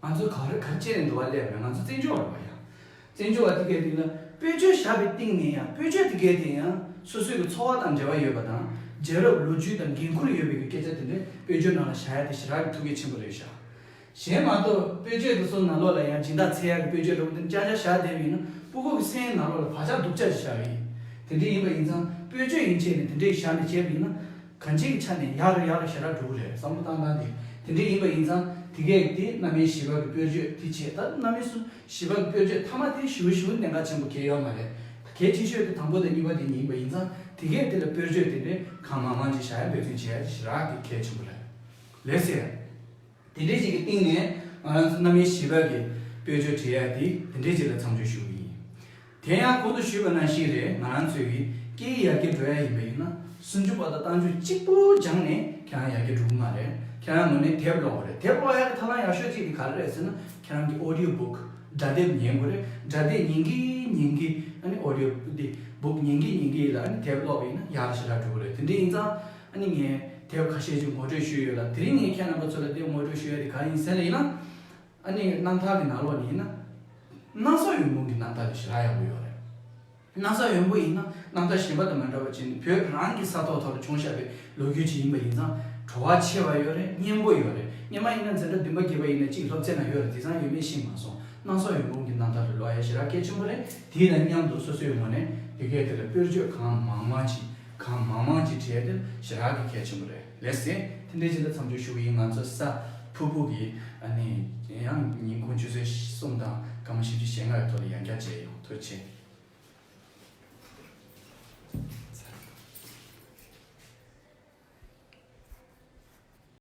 ང་ཚོ་ག་རེ་ག་རེ་བྱས་ནས་འདུག་པ་སླེབས་རེད། ང་ཚོ་བཙན་བྱོལ་བ་རེད་པ་ཡ། བཙན་བྱོལ་བ་དེ་གས་དེ་ལ་དཔེར་བརྗོད་བཞག་པའི་སྟེང་ནས་ཡང་དཔེར་བརྗོད་དེ་གས་དེ་ཡང་སོ་སོའི་གི་འཚོ་བ་དང་འབྲེལ་བ་ཡོད་པ་དང་། རྒྱལ་རབས་ལོ་རྒྱུས་དང་འགན་ཁུར་ཡོད་པའི་གི་སྐད་ཆ་དེ་འདྲ་དཔེར་བརྗོད་ནང་ལ་བཞག་ཡ་དེ་ཞེ་དྲག་གི་ཐུགས་གལ་ཆེན་པོ་རེད་ཤག་གཞན་མ་གཏོགས་དཔེར་བརྗོད་དེ་ཚོ་ནང་ལོགས་ལ་ཡང་སྦྱིན་བདག་འཚོལ་ཡག་གི་དཔེར་བརྗོད་འདྲ་པོ་དེ་ཅག་ཅག་བཞག་བསྡད་པ་ཡིན་ན་སྤུ་གུ་གི་སེམས་ནང་ལོགས་ལ་བག་ཆགས་སྡུག་ཅག་ཅིག་བཞག་གི་ཡིན། དེ་འདྲ་ཡིན་པ་ཡིན་ཙང་དཔེར་བརྗོད་ཡིན་བྱས་ནས་དེ་འདྲ་བཞག་ནས་བྱས་པ་ཡིན་ན། གང་ཅིའི་ཆ་ནས་ཡག་རུ་ཡག་རུ་ཞེ་དྲག་འགྲོ་གི་རེད། བསམ་བློ་བཏང་སྟངས་དེ་དེ་འདྲ་ཡིན་པ་ཡིན་ཙང་དེ་གས་དེ་རྣམ་དབྱེ་བཞི་པ་གི་དཔེར་བརྗོད་དེ་བྱས། ད་རྣམ་དབྱེ་གསུམ་བཞི་པ་གི་དཔེར་བརྗོད་མཐའ་མ་དེ་ཞེ་པོ་ཞེ་པོ་གནད་འགག་ཆེན་པོ་གལ་ཡོད་མ་རེད། གལ་ཆེ་ཤོས་དེ་དང་པོ་དང་གཉིས་པ་དེ་ཡིན་པ་ཡིན་ཙང་དེ་གས་དེ་ལ་དཔེར་བརྗོད་དེ་འདྲ་གང་མང་མང་ཅིག་བཞག་ཡ་འབད་བརྩོན་བྱེད་ཡ་ཞེ་དྲག་གི་གལ་ཆེན་པོ་རེད། ལགས་སེ། དེ་འདྲའི་ཅིག་གི་སྟེང་ནས་ང་རང་ཚོ་རྣམ་དབྱེ་བཞི་པ་གི་དཔེར་བརྗོད་བྲིས་ཡ་དེ་དེ་འདྲའི་ཅིག་ལ་མཚམས་འཇོག་ཞུ་གི་ཡིན། དེ་ཡང་གོང་དུ་ཞུས་པ་ནང་བཞིན་རེད། ང་རང་ཚོའི་གི་སྐད་ཡིག་ཡར་རྒྱས་འགྲོ་ཡ་ཡིན་པ་ཡིན་ན་སུམ་ཅུ་པ་དང་རྟགས་འཇུག་གཅིག་པུ་སྦྱངས་ནས་ཁྱེད་རང་ཡར་རྒྱས་འགྲོ་གི་མ་རེད། ཁྱེད་རང་ངོས་ནས་དེབ་ཀློག་དགོས་རེད། དེབ་ཀློག་ཡ་གི་ཐབས་ལམ་ཡག་ཤོས་གཅིག་དེ་ག་རེ་རེད་ཟེར་ན་ཁྱེད་རང་གི་audio book སྒྲ་དེབ་ཉན་དགོས་རེད། སྒྲ་དེབ་ཉན་གི་ཉན་གི་ཨ་ནི་audio book ཉན་གི་ཉན་གི་ལ་ཨ་ནི་དེབ་ཀློག་པ་ཡིན་ན་ཡག་ཞེ་དྲག་འགྲོ་གི་རེད། དེ་འདྲ་ཡིན་ཙང་། ཨ་ནི་ངས་དེབ་ཁ་ཤས་ཅིག་ངོ་སྤྲོད་ཞུས་ཡོད་ལ། དེ་རིང་ངས་ཁྱེད་རྣམ་པ་ཚོ་ལ་དེབ་ངོ་སྤྲོད་ཞུ་ཡ་དེ་ག་ཡིན་ཟེར་ན་ཡིན་ན། ཨ་ནི་རྣམ་ཐར་གྱི་ནང་ལོགས་ནས་ཡིན་ན། སྣང་ས་འོད་འབུམ་གྱི་རྣམ་ཐར་དེ་ཞེ་དྲག་ཡག་པོ་ཡོད་རེད། སྣང་ས་འོད་འབུམ་ཡིན་ན་རྣམ་ཐར་གཞན་པ་དང་མ་འདྲ་བ་ཅིག་ནི་བོད་རང་གི་ས་ཐོག་ཐོག་ལ་བྱུང་བཞག་པའི་ལོ་རྒྱུས་ཅིག་ཡིན་པ་ཡིན་ཙང་བྲོ་བ་ཆེ་བ་ཡོད་རེད། སྙན་པོ་ཡོད་རེད། སྔོན་མ་ཡིན་ན་འཛིན་གྲྭ་བདུན་པ་བརྒྱད་པ་ཡིན་ན་གཅིག་སློབ་ཚན་ནང་ཡོད་རེད། དེང་སང་ཡོད་མེད་ཤེས་མ་སོང་། སྣང་ས་འོད་འབུམ་གྱི་རྣམ་ཐར་ལ་ཀློག་ཡ་ཞེ་དྲག་གལ་ཆེན་པོ་རེད། དེ་དང་མཉམ་དུ་སོ་སོའི་ངོས་ནས་དེ་གའི་དེ་ལ་དཔེར་བརྗོད་གང་མང་མང་ཅིག་གང་མང་མང་ཅིག་བྲིས་ཏེ་ཞེ་དྲག་གི་གལ་ཆེན་པོ་རེད། ལགས་སེ། དེ་འདྲའི་ཅིག་ལ་མཚམས་འཇོག་ཞུ་གི་ཡིན། ང་ཚོ་གཟའ་ཕུར་བུ་གི་ཨ་ནི་ཡང་ཉིན་གུང་ཆུ་ཚོད་གསུམ་དང་སྐར་མ་བཞི་བཅུ་ཞེ་ལྔ་ཡི་ཐོག་ལ་ཡང་བསྐྱར་མཇལ་ཡོང་། ཐུགས་རྗེ་ཆེ།